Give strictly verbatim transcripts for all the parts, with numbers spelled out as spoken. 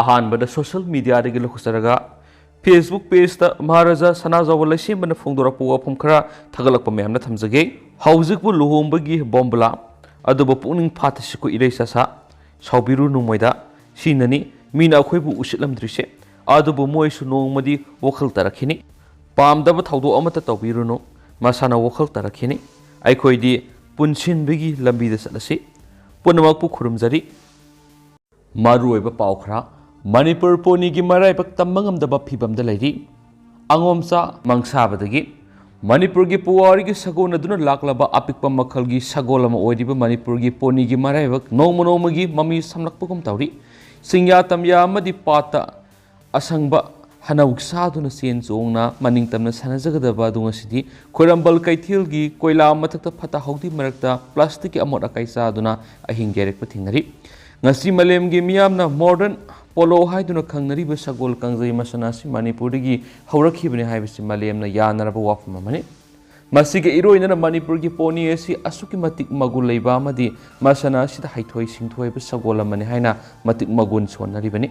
ꯑꯍꯥꯟꯕꯗ social mediaꯗꯒꯤ ꯂꯧꯈꯠꯆꯔꯒ Facebook pageꯇ Maharaja ꯁꯅꯥꯖꯥꯎꯕ ꯂꯩꯁꯦꯝꯕꯅ ꯐꯣꯡꯗꯣꯔꯛꯄ ꯋꯥꯐꯝ ꯈꯔ ꯊꯥꯒꯠꯂꯛꯄ ꯃꯌꯥꯝꯅ ꯊꯝꯖꯒꯦ꯫ ꯍꯧꯖꯤꯛꯄꯨ ꯂꯨꯍꯣꯡꯕꯒꯤ ꯕꯣꯝꯕꯨꯂꯥ, ꯑꯗꯨꯕꯨ ꯄꯨꯛꯅꯤꯡ ꯐꯥꯊꯁꯤꯀꯣ ꯏꯔꯩ ꯆꯥꯁꯥ, ꯁꯥꯎꯕꯤꯔꯨꯅꯨ ꯃꯣꯏꯗ, ꯁꯤꯅꯅꯤ ꯃꯤꯅ ꯑꯩꯈꯣꯏꯕꯨ ꯎꯁꯤꯠꯂꯝꯗ꯭ꯔꯤꯁꯦ꯫ ꯑꯗꯨꯕꯨ ꯃꯣꯏꯁꯨ ꯅꯣꯡꯃꯗꯤ ꯋꯥꯈꯜ ꯇꯥꯔꯛꯈꯤꯅꯤ꯫ ꯄꯥꯝꯗꯕ ꯊꯧꯗꯣꯛ ꯑꯃꯠꯇ ꯇꯧꯕꯤꯔꯨꯅꯨ, ꯃꯁꯥꯅ ꯋꯥꯈꯜ ꯇꯥꯔꯛꯈꯤꯅꯤ꯫ ꯑꯩꯈꯣꯏꯗꯤ ꯄꯨꯟꯁꯤꯟꯕꯒꯤ ꯂꯝꯕꯤꯗ ꯆꯠꯂꯁꯤ꯫ ꯄꯨꯝꯅꯃꯛꯄꯨ ꯈꯨꯔꯨꯝꯖꯔꯤ꯫ ꯃꯔꯨꯑꯣꯏꯕ ꯄꯥꯎ ꯈꯔ꯫ ꯃꯅꯤꯄꯨꯔ ꯄꯣꯅꯤꯒꯤ ꯃꯔꯥꯏꯕꯛ ꯇꯝꯕ ꯉꯝꯗꯕ ꯐꯤꯕꯝꯗ ꯂꯩꯔꯤ꯫ ꯑꯉꯣꯝꯆꯥ ꯃꯪꯁꯥꯕꯗꯒꯤ꯫ ꯃꯅꯤꯄꯨꯔꯒꯤ ꯄꯨꯋꯥꯔꯤꯒꯤ ꯁꯒꯣꯜ ꯑꯗꯨꯅ ꯂꯥꯛꯂꯕ ꯑꯄꯤꯛꯄ ꯃꯈꯜꯒꯤ ꯁꯒꯣꯜ ꯑꯃ ꯑꯣꯏꯔꯤꯕ ꯃꯅꯤꯄꯨꯔꯒꯤ ꯄꯣꯅꯤꯒꯤ ꯃꯔꯥꯏꯕꯛ ꯅꯣꯡꯃ ꯅꯣꯡꯃꯒꯤ ꯃꯃꯤ ꯁꯝꯂꯛꯄꯒꯨꯝ ꯇꯧꯔꯤ꯫ ꯆꯤꯡꯌꯥ ꯇꯝꯌꯥ ꯑꯃꯗꯤ ꯄꯥꯠꯇ ꯑꯁꯪꯕ ꯍꯅꯧ ꯁꯥꯗꯨꯅ ꯆꯦꯟ ꯆꯣꯡꯅ ꯃꯅꯤꯡ ꯇꯝꯅ ꯁꯥꯟꯅꯖꯒꯗꯕ ꯑꯗꯨ ꯉꯁꯤꯗꯤ ꯈꯣꯏꯔꯝꯕꯜ ꯀꯩꯊꯦꯜꯒꯤ ꯀꯣꯏꯂꯥ ꯃꯊꯛꯇ ꯐꯠꯇ ꯍꯥꯎꯗꯤ ꯃꯔꯛꯇ plasticꯀꯤ ꯑꯃꯣꯠ ꯑꯀꯥꯏ ꯆꯥꯗꯨꯅ ꯑꯍꯤꯡ ꯌꯥꯏꯔꯛꯄ ꯊꯦꯡꯅꯔꯤ꯫ ꯉꯁꯤ ꯃꯥꯂꯦꯝꯒꯤ ꯃꯤꯌꯥꯝꯅ modern polo ꯍꯥꯏꯗꯨꯅ ꯈꯪꯅꯔꯤꯕ ꯁꯒꯣꯜ ꯀꯥꯡꯖꯩ ꯃꯁꯥꯟꯅ ꯑꯁꯤ ꯃꯅꯤꯄꯨꯔꯗꯒꯤ ꯍꯧꯔꯛꯈꯤꯕꯅꯤ ꯍꯥꯏꯕꯁꯤ ꯃꯥꯂꯦꯝꯅ ꯌꯥꯅꯔꯕ ꯋꯥꯐꯝ ꯑꯃꯅꯤ꯫ ꯃꯁꯤꯒ ꯏꯔꯣꯏꯅꯅ ꯃꯅꯤꯄꯨꯔꯒꯤ ꯄꯣꯅꯤ ꯑꯁꯤ ꯑꯁꯨꯛꯀꯤ ꯃꯇꯤꯛ ꯃꯒꯨꯟ ꯂꯩꯕ ꯑꯃꯗꯤ ꯃꯁꯥꯟꯅ ꯑꯁꯤꯗ ꯍꯩꯊꯣꯏ ꯁꯤꯡꯊꯣꯏꯕ ꯁꯒꯣꯜ ꯑꯃꯅꯤ ꯍꯥꯏꯅ ꯃꯇꯤꯛ ꯃꯒꯨꯟ ꯁꯣꯟꯅꯔꯤꯕꯅꯤ꯫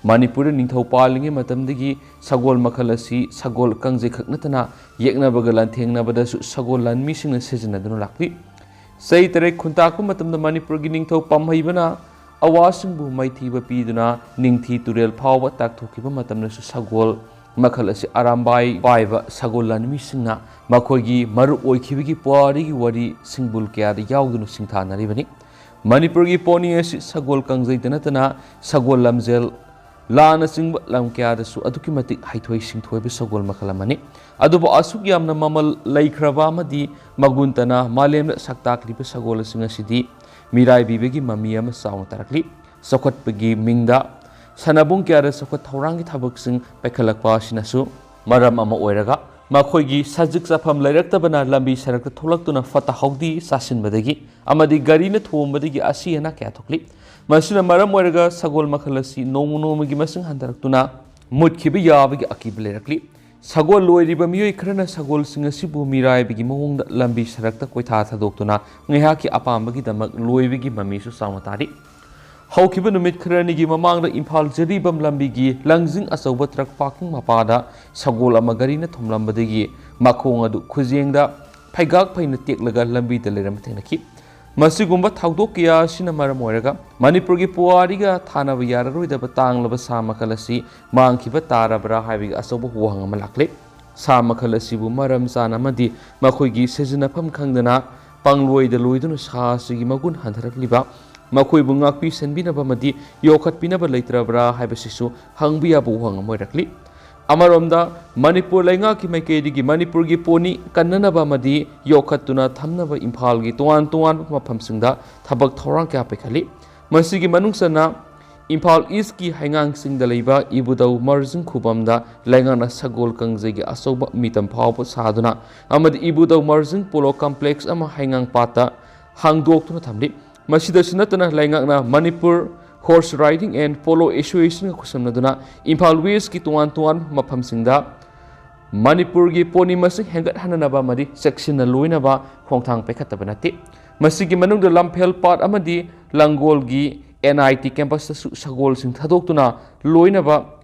ꯃꯅꯤꯄꯨꯔꯗ ꯅꯤꯡꯊꯧ ꯄꯥꯜꯂꯤꯉꯩ ꯃꯇꯝꯗꯒꯤ ꯁꯒꯣꯜ ꯃꯈꯜ ꯑꯁꯤ ꯁꯒꯣꯜ ꯀꯥꯡꯖꯩ ꯈꯛ ꯅꯠꯇꯅ ꯌꯦꯛꯅꯕꯒ ꯂꯥꯟꯊꯦꯡꯅꯕꯗꯁꯨ ꯁꯒꯣꯜ ꯂꯥꯟꯃꯤꯁꯤꯡꯅ ꯁꯤꯖꯤꯟꯅꯗꯨꯅ ꯂꯥꯛꯂꯤ꯫ ꯆꯩ ꯇꯔꯦꯠ ꯈꯨꯟꯇꯥꯛꯄ ꯃꯇꯝꯗ ꯃꯅꯤꯄꯨꯔꯒꯤ ꯅꯤꯡꯊꯧ ꯄꯥꯝꯍꯩꯕꯅ ꯑꯋꯥꯁꯤꯡꯕꯨ ꯃꯥꯏꯊꯤꯕ ꯄꯤꯗꯨꯅ ꯅꯤꯡꯊꯤ ꯇꯨꯔꯦꯜ ꯐꯥꯎꯕ ꯇꯥꯛꯊꯣꯛꯈꯤꯕ ꯃꯇꯝꯗꯁꯨ ꯁꯒꯣꯜ ꯃꯈꯜ ꯑꯁꯤ ꯑꯔꯥꯝꯕꯥꯏ ꯄꯥꯏꯕ ꯁꯒꯣꯜ ꯂꯥꯟꯃꯤꯁꯤꯡꯅ ꯃꯈꯣꯏꯒꯤ ꯃꯔꯨꯞ ꯑꯣꯏꯈꯤꯕꯒꯤ ꯄꯨꯋꯥꯔꯤꯒꯤ ꯋꯥꯔꯤ ꯁꯤꯡꯕꯨꯜ ꯀꯌꯥꯗ ꯌꯥꯎꯗꯨꯅ ꯁꯤꯡꯊꯥꯅꯔꯤꯕꯅꯤ꯫ ꯃꯅꯤꯄꯨꯔꯒꯤ ꯄꯣꯅꯤ ꯑꯁꯤ ꯁꯒꯣꯜ ꯀꯥꯡꯖꯩꯗ ꯅꯠꯇꯅ ꯁꯒꯣꯜ ꯂꯝꯖꯦꯜ, ꯂꯥꯅꯆꯤꯡꯕ ꯂꯝ ꯀꯌꯥꯗꯁꯨ ꯑꯗꯨꯛꯀꯤ ꯃꯇꯤꯛ ꯍꯩꯊꯣꯏ ꯁꯤꯡꯊꯣꯏꯕ ꯁꯒꯣꯜ ꯃꯈꯜ ꯑꯃꯅꯤ꯫ ꯑꯗꯨꯕꯨ ꯑꯁꯨꯛ ꯌꯥꯝꯅ ꯃꯃꯜ ꯂꯩꯈ꯭ꯔꯕ ꯑꯃꯗꯤ ꯃꯒꯨꯟ ꯇꯅ ꯃꯥꯂꯦꯝꯗ ꯁꯛ ꯇꯥꯛꯂꯤꯕ ꯁꯒꯣꯜꯁꯤꯡ ꯑꯁꯤꯗꯤ ꯃꯤꯔꯥꯏꯕꯤꯕꯒꯤ ꯃꯃꯤ ꯑꯃ ꯆꯥꯎꯅ ꯇꯥꯔꯛꯂꯤ꯫ ꯆꯥꯎꯈꯠꯄꯒꯤ ꯃꯤꯡꯗ ꯁꯥꯟꯅꯕꯨꯡ ꯀꯌꯥꯗ ꯆꯥꯎꯈꯠ ꯊꯧꯔꯥꯡꯒꯤ ꯊꯕꯛꯁꯤꯡ ꯄꯥꯏꯈꯠꯂꯛꯄ ꯑꯁꯤꯅꯁꯨ ꯃꯔꯝ ꯑꯃ ꯑꯣꯏꯔꯒ ꯃꯈꯣꯏꯒꯤ ꯁꯖꯤꯛ ꯆꯥꯐꯝ ꯂꯩꯔꯛꯇꯕꯅ ꯂꯝꯕꯤ ꯁꯔꯛꯇ ꯊꯣꯛꯂꯛꯇꯨꯅ ꯐꯠꯇ ꯍꯥꯎꯗꯤ ꯆꯥꯁꯤꯟꯕꯗꯒꯤ ꯑꯃꯗꯤ ꯒꯥꯔꯤꯅ ꯊꯣꯝꯕꯗꯒꯤ ꯑꯁꯤ ꯑꯅꯥ ꯀꯌꯥ ꯊꯣꯛꯂꯤ꯫ ꯃꯁꯤꯅ ꯃꯔꯝ ꯑꯣꯏꯔꯒ ꯁꯒꯣꯜ ꯃꯈꯜ ꯑꯁꯤ ꯅꯣꯡꯃ ꯅꯣꯡꯃꯒꯤ ꯃꯁꯤꯡ ꯍꯟꯊꯔꯛꯇꯨꯅ ꯃꯨꯠꯈꯤꯕ ꯌꯥꯕꯒꯤ ꯑꯀꯤꯕ ꯂꯩꯔꯛꯂꯤ꯫ ꯁꯒꯣꯜ ꯂꯣꯏꯔꯤꯕ ꯃꯤꯑꯣꯏ ꯈꯔꯅ ꯁꯒꯣꯜꯁꯤꯡ ꯑꯁꯤꯕꯨ ꯃꯤꯔꯥꯏꯕꯒꯤ ꯃꯑꯣꯡꯗ ꯂꯝꯕꯤ ꯁꯔꯛꯇ ꯀꯣꯏꯊꯥ ꯊꯥꯗꯣꯛꯇꯨꯅ ꯉꯥꯏꯍꯥꯛꯀꯤ ꯑꯄꯥꯝꯕꯒꯤꯗꯃꯛ ꯂꯣꯏꯕꯒꯤ ꯃꯃꯤꯁꯨ ꯆꯥꯎꯅ ꯇꯥꯔꯤ꯫ ꯍꯧꯈꯤꯕ ꯅꯨꯃꯤꯠ ꯈꯔꯅꯤꯒꯤ ꯃꯃꯥꯡꯗ ꯏꯝꯐꯥꯜ ꯖꯤꯔꯤꯕꯥꯝ ꯂꯝꯕꯤꯒꯤ ꯂꯪꯖꯤꯡ ꯑꯆꯧꯕ ꯇ꯭ꯔꯛ ꯄꯥꯔꯀꯤꯡ ꯃꯄꯥꯗ ꯁꯒꯣꯜ ꯑꯃ ꯒꯥꯔꯤꯅ ꯊꯣꯝꯂꯝꯕꯗꯒꯤ ꯃꯈꯣꯡ ꯑꯗꯨ ꯈꯨꯖꯦꯡꯗ ꯐꯩꯒꯥꯛ ꯐꯩꯅ ꯇꯦꯛꯂꯒ ꯂꯝꯕꯤꯗ ꯂꯩꯔꯝꯕ ꯊꯦꯡꯅꯈꯤ꯫ ꯃꯁꯤꯒꯨꯝꯕ ꯊꯧꯗꯣꯛ ꯀꯌꯥ ꯑꯁꯤꯅ ꯃꯔꯝ ꯑꯣꯏꯔꯒ ꯃꯅꯤꯄꯨꯔꯒꯤ ꯄꯨꯋꯥꯔꯤꯒ ꯊꯥꯅꯕ ꯌꯥꯔꯔꯣꯏꯗꯕ ꯇꯥꯡꯂꯕ ꯁꯥ ꯃꯈꯜ ꯑꯁꯤ ꯃꯥꯡꯈꯤꯕ ꯇꯥꯔꯕ꯭ꯔꯥ ꯍꯥꯏꯕꯒꯤ ꯑꯆꯧꯕ ꯋꯥꯍꯪ ꯑꯃ ꯂꯥꯛꯂꯦ꯫ ꯁꯥ ꯃꯈꯜ ꯑꯁꯤꯕꯨ ꯃꯔꯝ ꯆꯥꯅ ꯑꯃꯗꯤ ꯃꯈꯣꯏꯒꯤ ꯁꯤꯖꯤꯟꯅꯐꯝ ꯈꯪꯗꯅ ꯄꯪꯂꯣꯏꯗ ꯂꯣꯏꯗꯨꯅ ꯁꯥ ꯑꯁꯤꯒꯤ ꯃꯒꯨꯟ ꯍꯟꯊꯔꯛꯂꯤꯕ, ꯃꯈꯣꯏꯕꯨ ꯉꯥꯛꯄꯤ ꯁꯦꯟꯕꯤꯅꯕ ꯑꯃꯗꯤ ꯌꯣꯛꯈꯠꯄꯤꯅꯕ ꯂꯩꯇ꯭ꯔꯕ꯭ꯔꯥ ꯍꯥꯏꯕꯁꯤꯁꯨ ꯍꯪꯕ ꯌꯥꯕ ꯋꯥꯍꯪ ꯑꯃ ꯑꯣꯏꯔꯛꯂꯤ꯫ ꯑꯃꯔꯣꯝꯗ, ꯃꯅꯤꯄꯨꯔ ꯂꯩꯉꯥꯛꯀꯤ ꯃꯥꯏꯀꯩꯗꯒꯤ ꯃꯅꯤꯄꯨꯔꯒꯤ ꯄꯣꯅꯤ ꯀꯟꯅꯅꯕ ꯑꯃꯗꯤ ꯌꯣꯛꯈꯠꯇꯨꯅ ꯊꯝꯅꯕ ꯏꯝꯐꯥꯜꯒꯤ ꯇꯣꯉꯥꯟ ꯇꯣꯉꯥꯟꯕ ꯃꯐꯝꯁꯤꯡꯗ ꯊꯕꯛ ꯊꯧꯔꯥꯡ ꯀꯌꯥ ꯄꯥꯏꯈꯠꯂꯤ꯫ ꯃꯁꯤꯒꯤ ꯃꯅꯨꯡ ꯆꯟꯅ ꯏꯝꯐꯥꯜ ꯏꯁꯀꯤ ꯍꯩꯉꯥꯡꯁꯤꯡꯗ ꯂꯩꯕ ꯏꯕꯨꯙꯧ ꯃꯔꯖꯤꯡ ꯈꯨꯕꯝꯗ ꯂꯩꯉꯥꯛꯅ ꯁꯒꯣꯜ ꯀꯥꯡꯖꯩꯒꯤ ꯑꯆꯧꯕ ꯃꯤꯇꯝ ꯐꯥꯎꯕ ꯁꯥꯗꯨꯅ ꯑꯃꯗꯤ ꯏꯕꯨꯙꯧ ꯃꯔꯖꯤꯡ ꯄꯣꯂꯣ ꯀꯝꯄ꯭ꯂꯦꯛꯁ ꯑꯃ ꯍꯩꯉꯥꯡ ꯄꯥꯠꯇ ꯍꯥꯡꯗꯣꯛꯇꯨꯅ ꯊꯝꯂꯤ꯫ ꯃꯁꯤꯗꯁꯨ ꯅꯠꯇꯅ, ꯂꯩꯉꯥꯛꯅ Manipur horse riding and polo ꯑꯦꯁꯣꯁꯤꯌꯦꯁꯟꯒ ꯈꯨꯠꯁꯝꯅꯗꯨꯅ ꯏꯝꯐꯥꯜ ꯋꯦꯁꯀꯤ ꯇꯣꯉꯥꯟ ꯇꯣꯉꯥꯟꯕ ꯃꯐꯝꯁꯤꯡꯗ ꯃꯅꯤꯄꯨꯔꯒꯤ ꯄꯣꯅꯤ ꯃꯁꯤꯡ ꯍꯦꯟꯒꯠꯍꯟꯅꯅꯕ ꯑꯃꯗꯤ ꯆꯦꯛꯁꯤꯟꯅ ꯂꯣꯏꯅꯕ ꯈꯣꯡꯊꯥꯡ ꯄꯥꯏꯈꯠꯇꯕ ꯅꯠꯇꯦ꯫ ꯃꯁꯤꯒꯤ ꯃꯅꯨꯡꯗ ꯂꯝꯐꯦꯜ ꯄꯥꯠ ꯑꯃꯗꯤ ꯂꯥꯡꯒꯣꯜꯒꯤ ꯑꯦꯟ ꯑꯥꯏ ꯇꯤ ꯀꯦꯝꯄꯁꯇꯁꯨ ꯁꯒꯣꯜꯁꯤꯡ ꯊꯥꯗꯣꯛꯇꯨꯅ ꯂꯣꯏꯅꯕ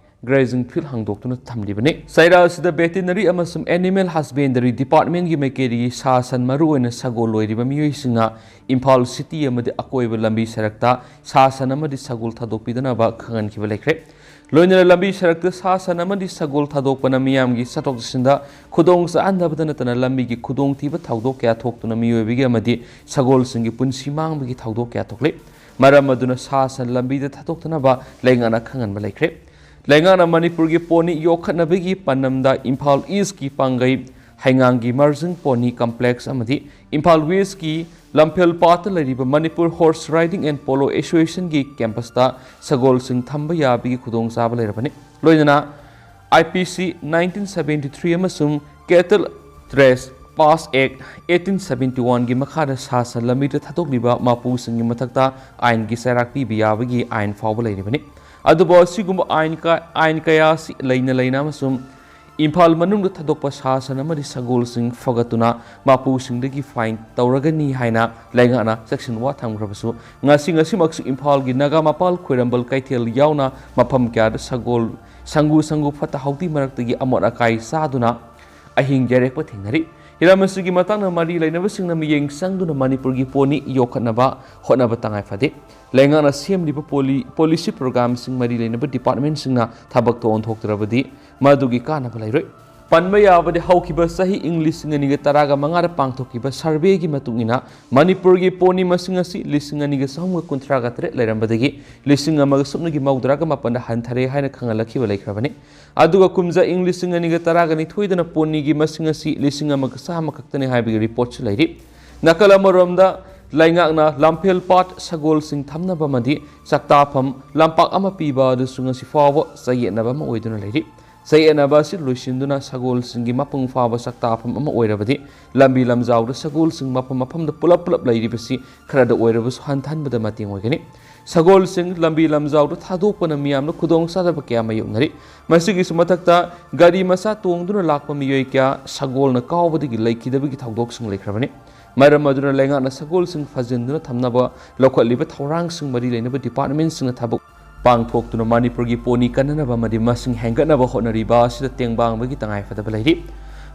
ꯒ꯭ꯔꯦꯖꯤꯡ ꯐꯤꯜꯗ ꯍꯥꯡꯗꯣꯛꯇꯨꯅ ꯊꯝꯂꯤꯕꯅꯤ꯫ ꯆꯩꯔꯥ ꯑꯁꯤꯗ ꯚꯦꯇꯤꯅꯔꯤ ꯑꯃꯁꯨꯡ ꯑꯦꯅꯤꯃꯦꯜ ꯍꯁꯕꯦꯟꯗꯔꯤ ꯗꯤꯄꯥꯔꯠꯃꯦꯟꯒꯤ ꯃꯥꯏꯀꯩꯗꯒꯤ ꯁꯥ ꯁꯟ ꯃꯔꯨꯑꯣꯏꯅ ꯁꯒꯣꯜ ꯂꯣꯏꯔꯤꯕ ꯃꯤꯑꯣꯏꯁꯤꯡꯅ ꯏꯝꯐꯥꯜ ꯁꯤꯇꯤ ꯑꯃꯗꯤ ꯑꯀꯣꯏꯕ ꯂꯝꯕꯤ ꯁꯔꯛꯇ ꯁꯥ ꯁꯟ ꯑꯃꯗꯤ ꯁꯒꯣꯜ ꯊꯥꯗꯣꯛꯄꯤꯗꯅꯕ ꯈꯪꯍꯟꯈꯤꯕ ꯂꯩꯈ꯭ꯔꯦ꯫ ꯂꯣꯏꯅꯅ ꯂꯝꯕꯤ ꯁꯔꯛꯇ ꯁꯥ ꯁꯟ ꯑꯃꯗꯤ ꯁꯒꯣꯜ ꯊꯥꯗꯣꯛꯄꯅ ꯃꯤꯌꯥꯝꯒꯤ ꯆꯠꯊꯣꯛ ꯆꯠꯁꯤꯟꯗ ꯈꯨꯗꯣꯡ ꯆꯥꯍꯟꯗꯕꯗ ꯅꯠꯇꯅ ꯂꯝꯕꯤꯒꯤ ꯈꯨꯗꯣꯡꯊꯤꯕ ꯊꯧꯗꯣꯛ ꯀꯌꯥ ꯊꯣꯛꯇꯨꯅ ꯃꯤꯑꯣꯏꯕꯒꯤ ꯑꯃꯗꯤ ꯁꯒꯣꯜꯁꯤꯡꯒꯤ ꯄꯨꯟꯁꯤ ꯃꯥꯡꯕꯒꯤ ꯊꯧꯗꯣꯛ ꯀꯌꯥ ꯊꯣꯛꯂꯤ꯫ ꯃꯔꯝ ꯑꯗꯨꯅ ꯁꯥ ꯁꯟ ꯂꯝꯕꯤꯗ ꯊꯥꯗꯣꯛꯇꯅꯕ ꯂꯩꯉꯥꯛꯅ ꯈꯪꯍꯟꯕ ꯂꯩꯈ꯭ꯔꯦ꯫ ꯂꯩꯉꯥꯛꯅ ꯃꯅꯤꯄꯨꯔꯒꯤ ꯄꯣꯅꯤ ꯌꯣꯛꯈꯠꯅꯕꯒꯤ ꯄꯥꯟꯗꯝꯗ ꯏꯝꯐꯥꯜ ꯏꯁꯀꯤ ꯄꯥꯡꯒꯩ ꯍꯩꯉꯥꯡꯒꯤ ꯃꯔꯖꯤꯡ ꯄꯣꯅꯤ ꯀꯝꯄ꯭ꯂꯦꯛꯁ ꯑꯃꯗꯤ ꯏꯝꯐꯥꯜ ꯋꯦꯁꯀꯤ ꯂꯝꯐꯦꯜ ꯄꯥꯠꯇ ꯂꯩꯔꯤꯕ Manipur horse riding and polo ꯑꯦꯁꯣꯁꯤꯌꯦꯁꯟꯒꯤ ꯀꯦꯝꯄꯁꯇ ꯁꯒꯣꯜꯁꯤꯡ ꯊꯝꯕ ꯌꯥꯕꯒꯤ ꯈꯨꯗꯣꯡꯆꯥꯕ ꯂꯩꯔꯕꯅꯤ꯫ ꯂꯣꯏꯅꯅ ꯑꯥꯏ ꯄꯤ ꯁꯤ nineteen seventy three ꯑꯃꯁꯨꯡ ꯀꯦꯇꯜ ꯇ꯭ꯔꯦꯁ ꯄꯥꯁ ꯑꯦꯛ eighteen seventy one ꯒꯤ ꯃꯈꯥꯗ ꯁꯥ ꯁꯟ ꯂꯝꯕꯤꯗ ꯊꯥꯗꯣꯛꯂꯤꯕ ꯃꯄꯨꯁꯤꯡꯒꯤ ꯃꯊꯛꯇ ꯑꯥꯏꯟꯒꯤ ꯆꯩꯔꯥꯛ ꯄꯤꯕ ꯌꯥꯕꯒꯤ ꯑꯥꯏꯟ ꯐꯥꯎꯕ ꯂꯩꯔꯤꯕꯅꯤ꯫ ꯑꯗꯨꯕꯨ ꯑꯁꯤꯒꯨꯝꯕ ꯑꯥꯏꯟ ꯀ-, ꯑꯥꯏꯟ ꯀꯌꯥ ꯑꯁꯤ ꯂꯩꯅ ꯂꯩꯅ ꯑꯃꯁꯨꯡ ꯏꯝꯐꯥꯜ ꯃꯅꯨꯡꯗ ꯊꯥꯗꯣꯛꯄ ꯁꯥ ꯁꯟ ꯑꯃꯗꯤ ꯁꯒꯣꯜꯁꯤꯡ ꯐꯒꯠꯇꯨꯅ ꯃꯄꯨꯁꯤꯡꯗꯒꯤ fine ꯇꯧꯔꯒꯅꯤ ꯍꯥꯏꯅ ꯂꯩꯉꯥꯛꯅ ꯆꯦꯛꯁꯤꯟ ꯋꯥ ꯊꯝꯈ꯭ꯔꯕꯁꯨ, ꯉꯁꯤ ꯉꯁꯤꯃꯛꯁꯨ ꯏꯝꯐꯥꯜꯒꯤ ꯅꯥꯒꯥ ꯃꯄꯥꯜ ꯈ꯭ꯋꯥꯏꯔꯝꯕꯟ ꯀꯩꯊꯦꯜ ꯌꯥꯎꯅ ꯃꯐꯝ ꯀꯌꯥꯗ ꯁꯒꯣꯜ, ꯁꯪꯒꯨ ꯁꯪꯒꯨ ꯐꯠꯇ ꯍꯥꯎꯗꯤ ꯃꯔꯛꯇꯒꯤ ꯑꯃꯣꯠ ꯑꯀꯥꯏ ꯆꯥꯗꯨꯅ ꯑꯍꯤꯡ ꯌꯥꯏꯔꯦꯛꯄ ꯊꯦꯡꯅꯔꯤ꯫ ꯍꯤꯔꯝ ꯑꯁꯤꯒꯤ ꯃꯇꯥꯡꯗ ꯃꯔꯤ ꯂꯩꯅꯕꯁꯤꯡꯅ ꯃꯤꯠꯌꯦꯡ ꯆꯪꯗꯨꯅ ꯃꯅꯤꯄꯨꯔꯒꯤ ꯄꯣꯅꯤ ꯌꯣꯛꯈꯠꯅꯕ ꯍꯣꯠꯅꯕ ꯇꯉꯥꯏ ꯐꯗꯦ꯫ ꯂꯩꯉꯥꯛꯅ ꯁꯦꯝꯂꯤꯕ ꯄꯣꯂꯤ-, policy programꯁꯤꯡ ꯃꯔꯤ ꯂꯩꯅꯕ departmentꯁꯤꯡꯅ ꯊꯕꯛ ꯊꯧꯑꯣꯡ ꯊꯣꯛꯇ꯭ꯔꯕꯗꯤ ꯃꯗꯨꯒꯤ ꯀꯥꯟꯅꯕ ꯂꯩꯔꯣꯏ꯫ ꯄꯟꯕ ꯌꯥꯕꯗꯤ, ꯍꯧꯈꯤꯕ ꯆꯍꯤ ꯏꯪ ꯂꯤꯁꯤꯡ ꯑꯅꯤꯒ ꯇꯔꯥꯒ ꯃꯉꯥꯗ ꯄꯥꯡꯊꯣꯛꯈꯤꯕ surveyꯒꯤ ꯃꯇꯨꯡ ꯏꯟꯅ, ꯃꯅꯤꯄꯨꯔꯒꯤ ꯄꯣꯅꯤ ꯃꯁꯤꯡ ꯑꯁꯤ ꯂꯤꯁꯤꯡ ꯑꯅꯤꯒ ꯆꯍꯨꯝꯒ ꯀꯨꯟꯊ꯭ꯔꯥꯒ ꯇꯔꯦꯠ ꯂꯩꯔꯝꯕꯗꯒꯤ ꯂꯤꯁꯤꯡ ꯑꯃꯒ ꯁꯨꯞꯅꯒꯤ ꯃꯧꯗ꯭ꯔꯥꯒ ꯃꯥꯄꯟꯗ ꯍꯟꯊꯔꯦ ꯍꯥꯏꯅ ꯈꯪꯍꯜꯂꯛꯈꯤꯕ ꯂꯩꯈ꯭ꯔꯕꯅꯤ꯫ ꯑꯗꯨꯒ ꯀꯨꯝꯖꯥ ꯏꯪ ꯂꯤꯁꯤꯡ ꯑꯅꯤꯒ ꯇꯔꯥꯒ ꯅꯤꯊꯣꯏꯗꯅ ꯄꯣꯅꯤꯒꯤ ꯃꯁꯤꯡ ꯑꯁꯤ ꯂꯤꯁꯤꯡ ꯑꯃꯒ ꯆꯥꯝꯃ ꯈꯛꯇꯅꯤ ꯍꯥꯏꯕꯒꯤ reportꯁꯨ ꯂꯩꯔꯤ꯫ ꯅꯥꯀꯜ ꯑꯃꯔꯣꯝꯗ, ꯂꯩꯉꯥꯛꯅ ꯂꯝꯐꯦꯜ ꯄꯥꯠ ꯁꯒꯣꯜꯁꯤꯡ ꯊꯝꯅꯕ ꯑꯃꯗꯤ ꯆꯥꯛꯇꯥꯐꯝ ꯂꯝꯄꯥꯛ ꯑꯃ ꯄꯤꯕ ꯑꯗꯨꯁꯨ ꯉꯁꯤ ꯐꯥꯎꯕ ꯆꯌꯦꯠꯅꯕ ꯑꯃ ꯑꯣꯏꯗꯨꯅ ꯂꯩꯔꯤ꯫ ꯆꯌꯦꯠꯅꯕ ꯑꯁꯤ ꯂꯣꯏꯁꯤꯟꯗꯨꯅ ꯁꯒꯣꯜꯁꯤꯡꯒꯤ ꯃꯄꯨꯡ ꯐꯥꯕ ꯆꯥꯛꯇꯥꯐꯝ ꯑꯃ ꯑꯣꯏꯔꯕꯗꯤ ꯂꯝꯕꯤ ꯂꯝꯖꯥꯎꯗ ꯁꯒꯣꯜꯁꯤꯡ ꯃꯐꯝ ꯃꯐꯝꯗ ꯄꯨꯂꯞ ꯄꯨꯂꯞ ꯂꯩꯔꯤꯕꯁꯤ ꯈꯔꯗ ꯑꯣꯏꯔꯕꯁꯨ ꯍꯟꯊꯍꯟꯕꯗ ꯃꯇꯦꯡ ꯑꯣꯏꯒꯅꯤ꯫ ꯁꯒꯣꯜꯁꯤꯡ ꯂꯝꯕꯤ ꯂꯝꯖꯥꯎꯗ ꯊꯥꯗꯣꯛꯄꯅ ꯃꯤꯌꯥꯝꯅ ꯈꯨꯗꯣꯡꯆꯥꯗꯕ ꯀꯌꯥ ꯃꯥꯌꯣꯛꯅꯔꯤ꯫ ꯃꯁꯤꯒꯤꯁꯨ ꯃꯊꯛꯇ, ꯒꯥꯔꯤ ꯃꯆꯥ ꯇꯣꯡꯗꯨꯅ ꯂꯥꯛꯄ ꯃꯤꯑꯣꯏ ꯀꯌꯥ ꯁꯒꯣꯜꯅ ꯀꯥꯎꯕꯗꯒꯤ ꯂꯩꯈꯤꯗꯕꯒꯤ ꯊꯧꯗꯣꯛꯁꯤꯡ ꯂꯩꯈ꯭ꯔꯕꯅꯤ꯫ ꯃꯔꯝ ꯑꯗꯨꯅ ꯂꯩꯉꯥꯛꯅ ꯁꯒꯣꯜꯁꯤꯡ ꯐꯥꯖꯤꯟꯗꯨꯅ ꯊꯝꯅꯕ ꯂꯧꯈꯠꯂꯤꯕ ꯊꯧꯔꯥꯡꯁꯤꯡ ꯃꯔꯤ ꯂꯩꯅꯕ departmentꯁꯤꯡꯅ ꯊꯕꯛ ꯄꯥꯡꯊꯣꯛꯇꯨꯅ ꯃꯅꯤꯄꯨꯔꯒꯤ ꯄꯣꯅꯤ ꯀꯟꯅꯅꯕ ꯑꯃꯗꯤ ꯃꯁꯤꯡ ꯍꯦꯟꯒꯠꯅꯕ ꯍꯣꯠꯅꯔꯤꯕ ꯑꯁꯤꯗ ꯇꯦꯡꯕꯥꯡꯕꯒꯤ ꯇꯉꯥꯏꯐꯗꯕ ꯂꯩꯔꯤ꯫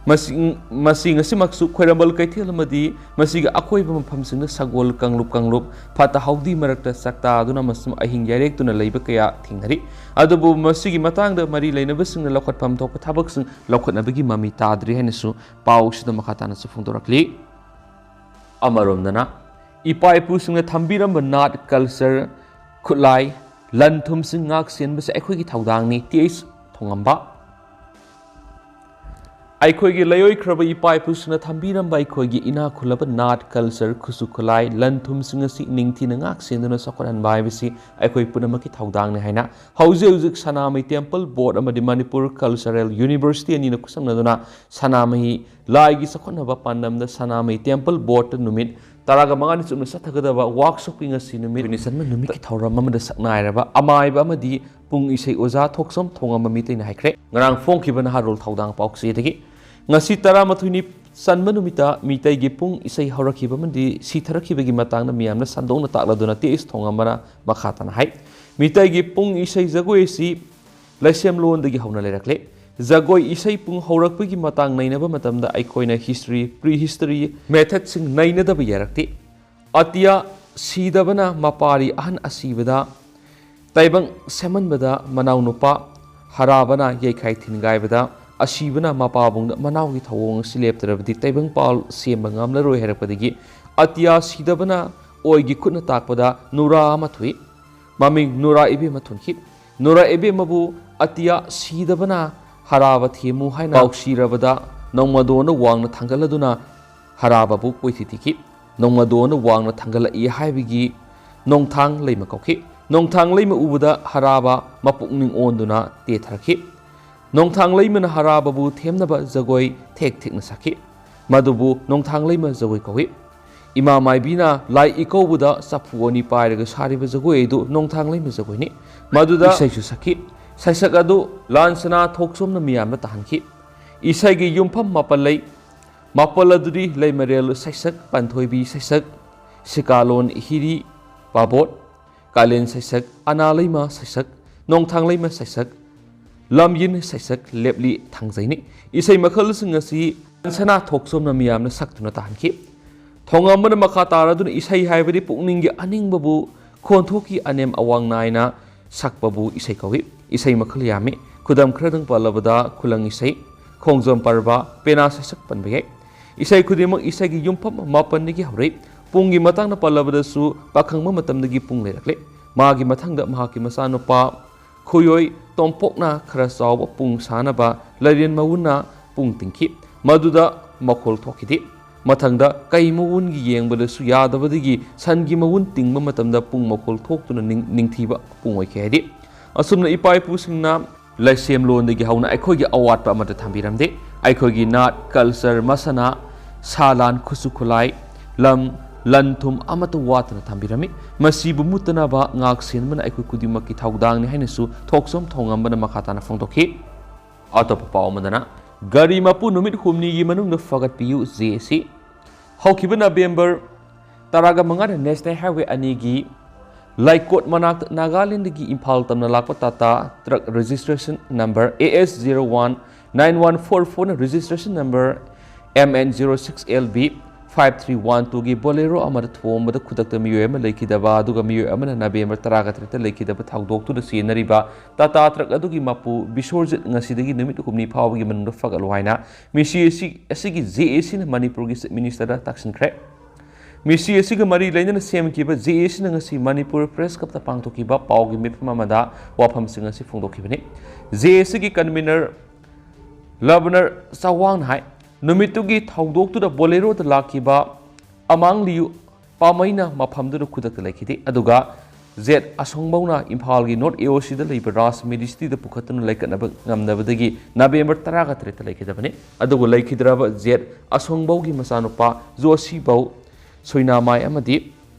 ꯃꯁꯤ, ꯃꯁꯤ ꯉꯁꯤꯃꯛꯁꯨ ꯈ꯭ꯋꯥꯏꯔꯝꯕꯟ ꯀꯩꯊꯦꯜ ꯑꯃꯗꯤ ꯃꯁꯤꯒꯤ ꯑꯀꯣꯏꯕ ꯃꯐꯝꯁꯤꯡꯗ ꯁꯒꯣꯜ ꯀꯥꯡꯂꯨꯞ ꯀꯥꯡꯂꯨꯞ ꯐꯠꯇ ꯍꯥꯎꯗꯤ ꯃꯔꯛꯇ ꯆꯥꯛꯇꯥꯗꯨꯅ ꯑꯃꯁꯨꯡ ꯑꯍꯤꯡ ꯌꯥꯏꯔꯦꯛꯇꯨꯅ ꯂꯩꯕ ꯀꯌꯥ ꯊꯦꯡꯅꯔꯤ꯫ ꯑꯗꯨꯕꯨ ꯃꯁꯤꯒꯤ ꯃꯇꯥꯡꯗ ꯃꯔꯤ ꯂꯩꯅꯕꯁꯤꯡꯅ ꯂꯧꯈꯠꯐꯝ ꯊꯣꯛꯄ ꯊꯕꯛꯁꯤꯡ ꯂꯧꯈꯠꯅꯕꯒꯤ ꯃꯃꯤ ꯇꯥꯗ꯭ꯔꯤ ꯍꯥꯏꯅꯁꯨ ꯄꯥꯎꯁꯤꯗ ꯃꯈꯥ ꯇꯥꯅꯁꯨ ꯐꯣꯡꯗꯣꯔꯛꯂꯤ꯫ ꯑꯃꯔꯣꯝꯗꯅ, ꯏꯄꯥ ꯏꯄꯨꯁꯤꯡꯅ ꯊꯝꯕꯤꯔꯝꯕ ꯅꯥꯠ, culture, ꯈꯨꯠꯂꯥꯏ, ꯂꯟ ꯊꯨꯝꯁꯤꯡ ꯉꯥꯛ ꯁꯦꯟꯕꯁꯦ ꯑꯩꯈꯣꯏꯒꯤ ꯊꯧꯗꯥꯡꯅꯤ, ꯇꯤ ꯑꯩꯆ ꯊꯣꯡꯉꯝꯕ꯫ ꯑꯩꯈꯣꯏꯒꯤ ꯂꯩꯑꯣꯏꯈ꯭ꯔꯕ ꯏꯄꯥ ꯏꯄꯨꯁꯤꯡꯅ ꯊꯝꯕꯤꯔꯝꯕ ꯑꯩꯈꯣꯏꯒꯤ ꯏꯅꯥꯛ ꯈꯨꯜꯂꯕ ꯅꯥꯠ, culture, ꯈꯨꯠꯁꯨ ꯈꯨꯠꯂꯥꯏ, ꯂꯟ ꯊꯨꯝꯁꯤꯡ ꯑꯁꯤ ꯅꯤꯡꯊꯤꯅ ꯉꯥꯛ ꯁꯦꯟꯗꯨꯅ ꯆꯥꯎꯈꯠꯍꯟꯕ ꯍꯥꯏꯕꯁꯤ ꯑꯩꯈꯣꯏ ꯄꯨꯝꯅꯃꯛꯀꯤ ꯊꯧꯗꯥꯡꯅꯤ ꯍꯥꯏꯅ ꯍꯧꯖꯤꯛ ꯍꯧꯖꯤꯛ ꯁꯅꯥꯃꯍꯤ Temple Board ꯑꯃꯗꯤ ꯃꯅꯤꯄꯨꯔ Cultural University ꯑꯅꯤꯅ ꯈꯨꯠꯁꯝꯅꯗꯨꯅ ꯁꯅꯥꯃꯍꯤ ꯂꯥꯏꯒꯤ ꯆꯥꯎꯈꯠꯅꯕ ꯄꯥꯟꯗꯝꯗ ꯁꯅꯥꯃꯍꯤ Temple Boardꯇ ꯅꯨꯃꯤꯠ ꯇꯔꯥꯒ ꯃꯉꯥꯅꯤ ꯆꯨꯞꯅ ꯆꯠꯊꯒꯗꯕ workshopꯀꯤ ꯉꯁꯤ ꯅꯨꯃꯤꯠ ꯅꯤꯅꯤ ꯆꯟꯕ ꯅꯨꯃꯤꯠꯀꯤ ꯊꯧꯔꯝ ꯑꯃꯗ ꯁꯛꯅꯥꯏꯔꯕ ꯑꯃꯥꯏꯕ ꯑꯃꯗꯤ ꯄꯨꯡ ꯏꯁꯩ ꯑꯣꯖꯥ ꯊꯣꯛꯆꯣꯝ ꯊꯣꯉꯝꯕ ꯃꯤꯇꯩꯅ ꯍꯥꯏꯈ꯭ꯔꯦ꯫ ꯉꯔꯥꯡ ꯐꯣꯡꯈꯤꯕ ꯅꯍꯥꯔꯣꯜ ꯊꯧꯗꯥꯡ ꯄꯥꯎꯆꯦꯗꯒꯤ꯫ ꯉꯁꯤ ꯇꯔꯥꯃꯥꯊꯣꯏꯅꯤ ꯆꯟꯕ ꯅꯨꯃꯤꯠꯇ ꯃꯤꯇꯩꯒꯤ ꯄꯨꯡ ꯏꯁꯩ ꯍꯧꯔꯛꯈꯤꯕ ꯑꯃꯗꯤ ꯁꯤꯊꯔꯛꯈꯤꯕꯒꯤ ꯃꯇꯥꯡꯗ ꯃꯤꯌꯥꯝꯅ ꯁꯟꯗꯣꯛꯅ ꯇꯥꯛꯂꯗꯨꯅ ꯇꯦ ꯑꯦꯁ ꯊꯣꯉꯝꯕꯅ ꯃꯈꯥ ꯇꯥꯅ ꯍꯥꯏ꯫ ꯃꯤꯇꯩꯒꯤ ꯄꯨꯡ ꯏꯁꯩ ꯖꯒꯣꯏ ꯑꯁꯤ ꯂꯩꯁꯦꯝꯂꯣꯟꯗꯒꯤ ꯍꯧꯅ ꯂꯩꯔꯛꯂꯦ꯫ ꯖꯒꯣꯏ ꯏꯁꯩ ꯄꯨꯡ ꯍꯧꯔꯛꯄꯒꯤ ꯃꯇꯥꯡ ꯅꯩꯅꯕ ꯃꯇꯝꯗ ꯑꯩꯈꯣꯏꯅ history, prehistory methodꯁꯤꯡ ꯅꯩꯅꯗꯕ ꯌꯥꯔꯛꯇꯦ꯫ ꯑꯇꯤꯌꯥ ꯁꯤꯗꯕꯅ ꯃꯄꯥꯔꯤ ꯑꯍꯟ ꯑꯁꯤꯕꯗ, ꯇꯥꯏꯕꯪ ꯁꯦꯝꯍꯟꯕꯗ ꯃꯅꯥꯎꯅꯨꯄꯥ ꯍꯔꯥꯕꯅ ꯌꯩꯈꯥꯏ ꯊꯤꯟꯒꯥꯏꯕꯗ, ꯑꯁꯤꯕꯅ ꯃꯄꯥꯕꯨꯡꯗ ꯃꯅꯥꯎꯒꯤ ꯊꯧꯑꯣꯡ ꯑꯁꯤ ꯂꯦꯞꯇ꯭ꯔꯕꯗꯤ ꯇꯥꯏꯕꯪ ꯄꯥꯜ ꯁꯦꯝꯕ ꯉꯝꯂꯔꯣꯏ ꯍꯥꯏꯔꯛꯄꯗꯒꯤ ꯑꯇꯤꯌꯥ ꯁꯤꯗꯕꯅ ꯑꯣꯏꯒꯤ ꯈꯨꯠꯅ ꯇꯥꯛꯄꯗ ꯅꯨꯔꯥ ꯑꯃ ꯊꯣꯛꯏ꯫ ꯃꯃꯤꯡ ꯅꯨꯔꯥ ꯏꯕꯦꯝꯃ ꯊꯣꯟꯈꯤ꯫ ꯅꯨꯔꯥ ꯏꯕꯦꯝꯃꯕꯨ ꯑꯇꯤꯌꯥ ꯁꯤꯗꯕꯅ ꯍꯔꯥꯕ ꯊꯦꯝꯃꯨ ꯍꯥꯏꯅ ꯄꯥꯎꯁꯤꯔꯕꯗ ꯅꯣꯡꯃꯗꯣꯟꯅ ꯋꯥꯡꯅ ꯊꯥꯡꯒꯠꯂꯗꯨꯅ ꯍꯔꯥꯕꯕꯨ ꯀꯣꯏꯊꯤ ꯊꯤꯈꯤ꯫ ꯅꯣꯡꯃꯗꯣꯟꯅ ꯋꯥꯡꯅ ꯊꯥꯡꯒꯠꯂꯛꯏ ꯍꯥꯏꯕꯒꯤ ꯅꯣꯡꯊꯥꯡ ꯂꯩꯃ ꯀꯧꯈꯤ꯫ ꯅꯣꯡꯊꯥꯡ ꯂꯩꯃ ꯎꯕꯗ ꯍꯔꯥꯕ ꯃꯄꯨꯛꯅꯤꯡ ꯑꯣꯟꯗꯨꯅ ꯇꯦꯊꯔꯛꯈꯤ꯫ ꯅꯣꯡꯊꯥꯡ ꯂꯩꯃꯅ ꯍꯔꯥꯕꯕꯨ ꯊꯦꯝꯅꯕ ꯖꯒꯣꯏ ꯊꯦꯛ ꯊꯦꯛꯅ ꯁꯥꯈꯤ꯫ ꯃꯗꯨꯕꯨ ꯅꯣꯡꯊꯥꯡ ꯂꯩꯃ ꯖꯒꯣꯏ ꯀꯧꯏ꯫ ꯏꯃꯥ ꯃꯥꯏꯕꯤꯅ ꯂꯥꯏ ꯏꯀꯧꯕꯗ ꯆꯐꯨ ꯑꯅꯤ ꯄꯥꯏꯔꯒ ꯁꯥꯔꯤꯕ ꯖꯒꯣꯏ ꯑꯗꯨ ꯅꯣꯡꯊꯥꯡ ꯂꯩꯃ ꯖꯒꯣꯏꯅꯤ꯫ ꯃꯗꯨꯗ ꯏꯁꯩꯁꯨ ꯁꯛꯈꯤ꯫ ꯁꯩꯁꯛ ꯑꯗꯨ ꯂꯥꯟꯁꯅꯥ ꯊꯣꯛꯆꯣꯝꯅ ꯃꯤꯌꯥꯝꯗ ꯇꯥꯍꯟꯈꯤ꯫ ꯏꯁꯩꯒꯤ ꯌꯨꯝꯐꯝ ꯃꯥꯄꯜ ꯂꯩ꯫ ꯃꯥꯄꯜ ꯑꯗꯨꯗꯤ ꯂꯩꯃꯔꯦꯜ ꯁꯩꯁꯛ, ꯄꯥꯟꯊꯣꯏꯕꯤ ꯁꯩꯁꯛ, ꯁꯤꯀꯥꯂꯣꯟ ꯍꯤꯔꯤ ꯄꯥꯕꯣꯠ, ꯀꯥꯂꯦꯟ ꯁꯩꯁꯛ, ꯑꯅꯥ ꯂꯩꯃ ꯁꯩꯁꯛ, ꯅꯣꯡꯊꯥꯡ ꯂꯩꯃ ꯁꯩꯁꯛ, ꯂꯝꯌꯤꯟ ꯁꯩꯁꯛ, ꯂꯦꯞꯂꯤ ꯊꯥꯡꯖꯩꯅꯤ꯫ ꯏꯁꯩ ꯃꯈꯜꯁꯤꯡ ꯑꯁꯤ ꯁꯅꯥ ꯊꯣꯛꯆꯣꯝꯅ ꯃꯤꯌꯥꯝꯅ ꯁꯛꯇꯨꯅ ꯇꯥꯍꯟꯈꯤ꯫ ꯊꯣꯉꯝꯕꯅ ꯃꯈꯥ ꯇꯥꯔꯗꯨꯅ ꯏꯁꯩ ꯍꯥꯏꯕꯗꯤ ꯄꯨꯛꯅꯤꯡꯒꯤ ꯑꯅꯤꯡꯕꯕꯨ ꯈꯣꯟꯊꯣꯛꯀꯤ ꯑꯅꯦꯝ ꯑꯋꯥꯡ ꯅꯥꯏꯅ ꯁꯛꯄꯕꯨ ꯏꯁꯩ ꯀꯧꯏ꯫ ꯏꯁꯩ ꯃꯈꯜ ꯌꯥꯝꯃꯤ꯫ ꯈꯨꯗꯝ ꯈꯔꯗꯪ ꯄꯜꯂꯕꯗ ꯈꯨꯂꯪ ꯏꯁꯩ, ꯈꯣꯡꯖꯣꯝ ꯄꯔꯕ, ꯄꯦꯅꯥ ꯁꯩꯁꯛ ꯄꯟꯕ ꯌꯥꯏ꯫ ꯏꯁꯩ ꯈꯨꯗꯤꯡꯃꯛ ꯏꯁꯩꯒꯤ ꯌꯨꯝꯐꯝ ꯃꯥꯄꯟꯗꯒꯤ ꯍꯧꯔꯛꯏ꯫ ꯄꯨꯡꯒꯤ ꯃꯇꯥꯡꯗ ꯄꯜꯂꯕꯗꯁꯨ ꯄꯥꯈꯪꯕ ꯃꯇꯝꯗꯒꯤ ꯄꯨꯡ ꯂꯩꯔꯛꯂꯦ꯫ ꯃꯥꯒꯤ ꯃꯊꯪꯗ ꯃꯍꯥꯛꯀꯤ ꯃꯆꯥꯅꯨꯄꯥ ꯈꯣꯏꯌꯣꯏ ꯇꯣꯝꯄꯣꯛꯅ ꯈꯔ ꯆꯥꯎꯕ ꯄꯨꯡ ꯁꯥꯅꯕ ꯂꯩꯔꯦꯟ ꯃꯋꯨꯟꯅ ꯄꯨꯡ ꯇꯤꯡꯈꯤ꯫ ꯃꯗꯨꯗ ꯃꯈꯣꯜ ꯊꯣꯛꯈꯤꯗꯦ꯫ ꯃꯊꯪꯗ ꯀꯩ ꯃꯋꯨꯟꯒꯤ ꯌꯦꯡꯕꯗꯁꯨ ꯌꯥꯗꯕꯗꯒꯤ ꯁꯟꯒꯤ ꯃꯋꯨꯟ ꯇꯤꯡꯕ ꯃꯇꯝꯗ ꯄꯨꯡ ꯃꯈꯣꯜ ꯊꯣꯛꯇꯨꯅ ꯅꯤꯡ-, ꯅꯤꯡꯊꯤꯕ ꯄꯨꯡ ꯑꯣꯏꯈꯤ ꯍꯥꯏꯗꯤ꯫ ꯑꯁꯨꯝꯅ ꯏꯄꯥ ꯏꯄꯨꯁꯤꯡꯅ ꯂꯩꯁꯦꯝꯂꯣꯟꯗꯒꯤ ꯍꯧꯅ ꯑꯩꯈꯣꯏꯒꯤ ꯑꯋꯥꯠꯄ ꯑꯃꯠꯇ ꯊꯝꯕꯤꯔꯝꯗꯦ꯫ ꯑꯩꯈꯣꯏꯒꯤ ꯅꯥꯠ, culture, ꯃꯁꯥꯟꯅ, ꯁꯥ ꯂꯥꯟ, ꯈꯨꯠꯁꯨ ꯈꯨꯠꯂꯥꯏ, ꯂꯝ, ꯂꯟ ꯊꯨꯝ ꯑꯃꯠꯇ ꯋꯥꯠꯇꯅ ꯊꯝꯕꯤꯔꯝꯃꯤ꯫ ꯃꯁꯤꯕꯨ ꯃꯨꯠꯇꯅꯕ ꯉꯥꯛ ꯁꯦꯟꯕꯅ ꯑꯩꯈꯣꯏ ꯈꯨꯗꯤꯡꯃꯛꯀꯤ ꯊꯧꯗꯥꯡꯅꯤ ꯍꯥꯏꯅꯁꯨ ꯊꯣꯛꯆꯣꯝ ꯊꯣꯡꯉꯝꯕꯅ ꯃꯈꯥ ꯇꯥꯅ ꯐꯣꯡꯗꯣꯛꯈꯤ꯫ ꯑꯇꯣꯞꯄ ꯄꯥꯎ ꯑꯃꯗꯅ, ꯒꯥꯔꯤ ꯃꯄꯨ ꯅꯨꯃꯤꯠ ꯍꯨꯝꯅꯤꯒꯤ ꯃꯅꯨꯡꯗ ꯐꯒꯠꯄꯤꯌꯨ, ꯖꯦ ꯑꯦ ꯁꯤ꯫ ꯍꯧꯈꯤꯕ ꯅꯕꯦꯝꯕꯔ ꯇꯔꯥꯒ ꯃꯉꯥꯗ ꯅꯦꯁꯅꯦꯜ ꯍꯥꯏꯋꯦ ꯑꯅꯤꯒꯤ ꯂꯩꯀꯣꯠ ꯃꯅꯥꯛꯇ ꯅꯥꯒꯥꯂꯦꯟꯗꯒꯤ ꯏꯝꯐꯥꯜ ꯇꯝꯅ ꯂꯥꯛꯄ Tata truck registration number A S zero one nine one four four ꯅ registration number M N zero six L B five three one two ꯒꯤ ꯕꯣꯂꯦꯔꯣ ꯑꯃꯗ ꯊꯣꯝꯕꯗ ꯈꯨꯗꯛꯇ ꯃꯤꯑꯣꯏ ꯑꯃ ꯂꯩꯈꯤꯗꯕ, ꯑꯗꯨꯒ ꯃꯤꯑꯣꯏ ꯑꯃꯅ ꯅꯕꯦꯝꯕꯔ ꯇꯔꯥꯒ ꯇꯔꯦꯠꯇ ꯂꯩꯈꯤꯗꯕ ꯊꯧꯗꯣꯛꯇꯨꯗ ꯆꯦꯟꯅꯔꯤꯕ ꯇꯥꯇꯥ ꯇ꯭ꯔꯛ ꯑꯗꯨꯒꯤ ꯃꯄꯨ ꯕꯤꯁꯣꯔꯖꯤꯠ ꯉꯁꯤꯗꯒꯤ ꯅꯨꯃꯤꯠ ꯍꯨꯝꯅꯤ ꯐꯥꯎꯕꯒꯤ ꯃꯅꯨꯡꯗ ꯐꯒꯠꯂꯨ ꯍꯥꯏꯅ ꯃꯤꯁꯤ ꯑꯁꯤ, ꯑꯁꯤꯒꯤ ꯖꯦ ꯑꯦ ꯁꯤꯅ ꯃꯅꯤꯄꯨꯔꯒꯤ ꯆꯤꯐ ꯃꯤꯅꯤꯁꯇꯔꯗ ꯇꯥꯛꯁꯤꯟꯈ꯭ꯔꯦ꯫ ꯃꯤꯁꯤ ꯑꯁꯤꯒ ꯃꯔꯤ ꯂꯩꯅꯅ ꯁꯦꯝꯈꯤꯕ ꯖꯦ ꯑꯦ ꯁꯤꯅ ꯉꯁꯤ ꯃꯅꯤꯄꯨꯔ ꯄ꯭ꯔꯦꯁ ꯀ꯭ꯂꯕꯇ ꯄꯥꯡꯊꯣꯛꯈꯤꯕ ꯄꯥꯎꯒꯤ ꯃꯤꯐꯝ ꯑꯃꯗ ꯋꯥꯐꯝꯁꯤꯡ ꯑꯁꯤ ꯐꯣꯡꯗꯣꯛꯈꯤꯕꯅꯤ꯫ ꯖꯦ ꯑꯦ ꯁꯤꯒꯤ ꯀꯟꯚꯤꯅꯔ ꯂꯕꯅꯔ ꯆꯋꯥꯡꯅ ꯍꯥꯏ, ꯅꯨꯃꯤꯠꯇꯨꯒꯤ ꯊꯧꯗꯣꯛꯇꯨꯗ ꯕꯣꯂꯦꯔꯣꯗ ꯂꯥꯛꯈꯤꯕ ꯑꯃꯥꯡꯂꯤꯌꯨ ꯄꯥꯃꯩꯅ ꯃꯐꯝꯗꯨꯗ ꯈꯨꯗꯛꯇ ꯂꯩꯈꯤꯗꯦ꯫ ꯑꯗꯨꯒ ꯖꯦꯠ ꯑꯁꯣꯡꯕꯧꯅ ꯏꯝꯐꯥꯜꯒꯤ ꯅꯣꯔꯠ ꯑꯦ ꯑꯣ ꯁꯤꯗ ꯂꯩꯕ ꯔꯥꯖ ꯃꯦꯗꯤꯁꯤꯇꯤꯗ ꯄꯨꯈꯠꯇꯨꯅ ꯂꯩꯈꯠꯅꯕ ꯉꯝꯗꯕꯗꯒꯤ ꯅꯕꯦꯝꯕꯔ ꯇꯔꯥꯒ ꯇꯔꯦꯠꯇ ꯂꯩꯈꯤꯗꯕꯅꯤ꯫ ꯑꯗꯨꯕꯨ ꯂꯩꯈꯤꯗ꯭ꯔꯕ ꯖꯦꯠ ꯑꯁꯣꯡꯕꯧꯒꯤ ꯃꯆꯥꯅꯨꯄꯥ ꯖꯣꯁꯤꯕꯧ ꯁꯣꯏꯅꯥꯃꯥꯏ ꯑꯃꯗꯤ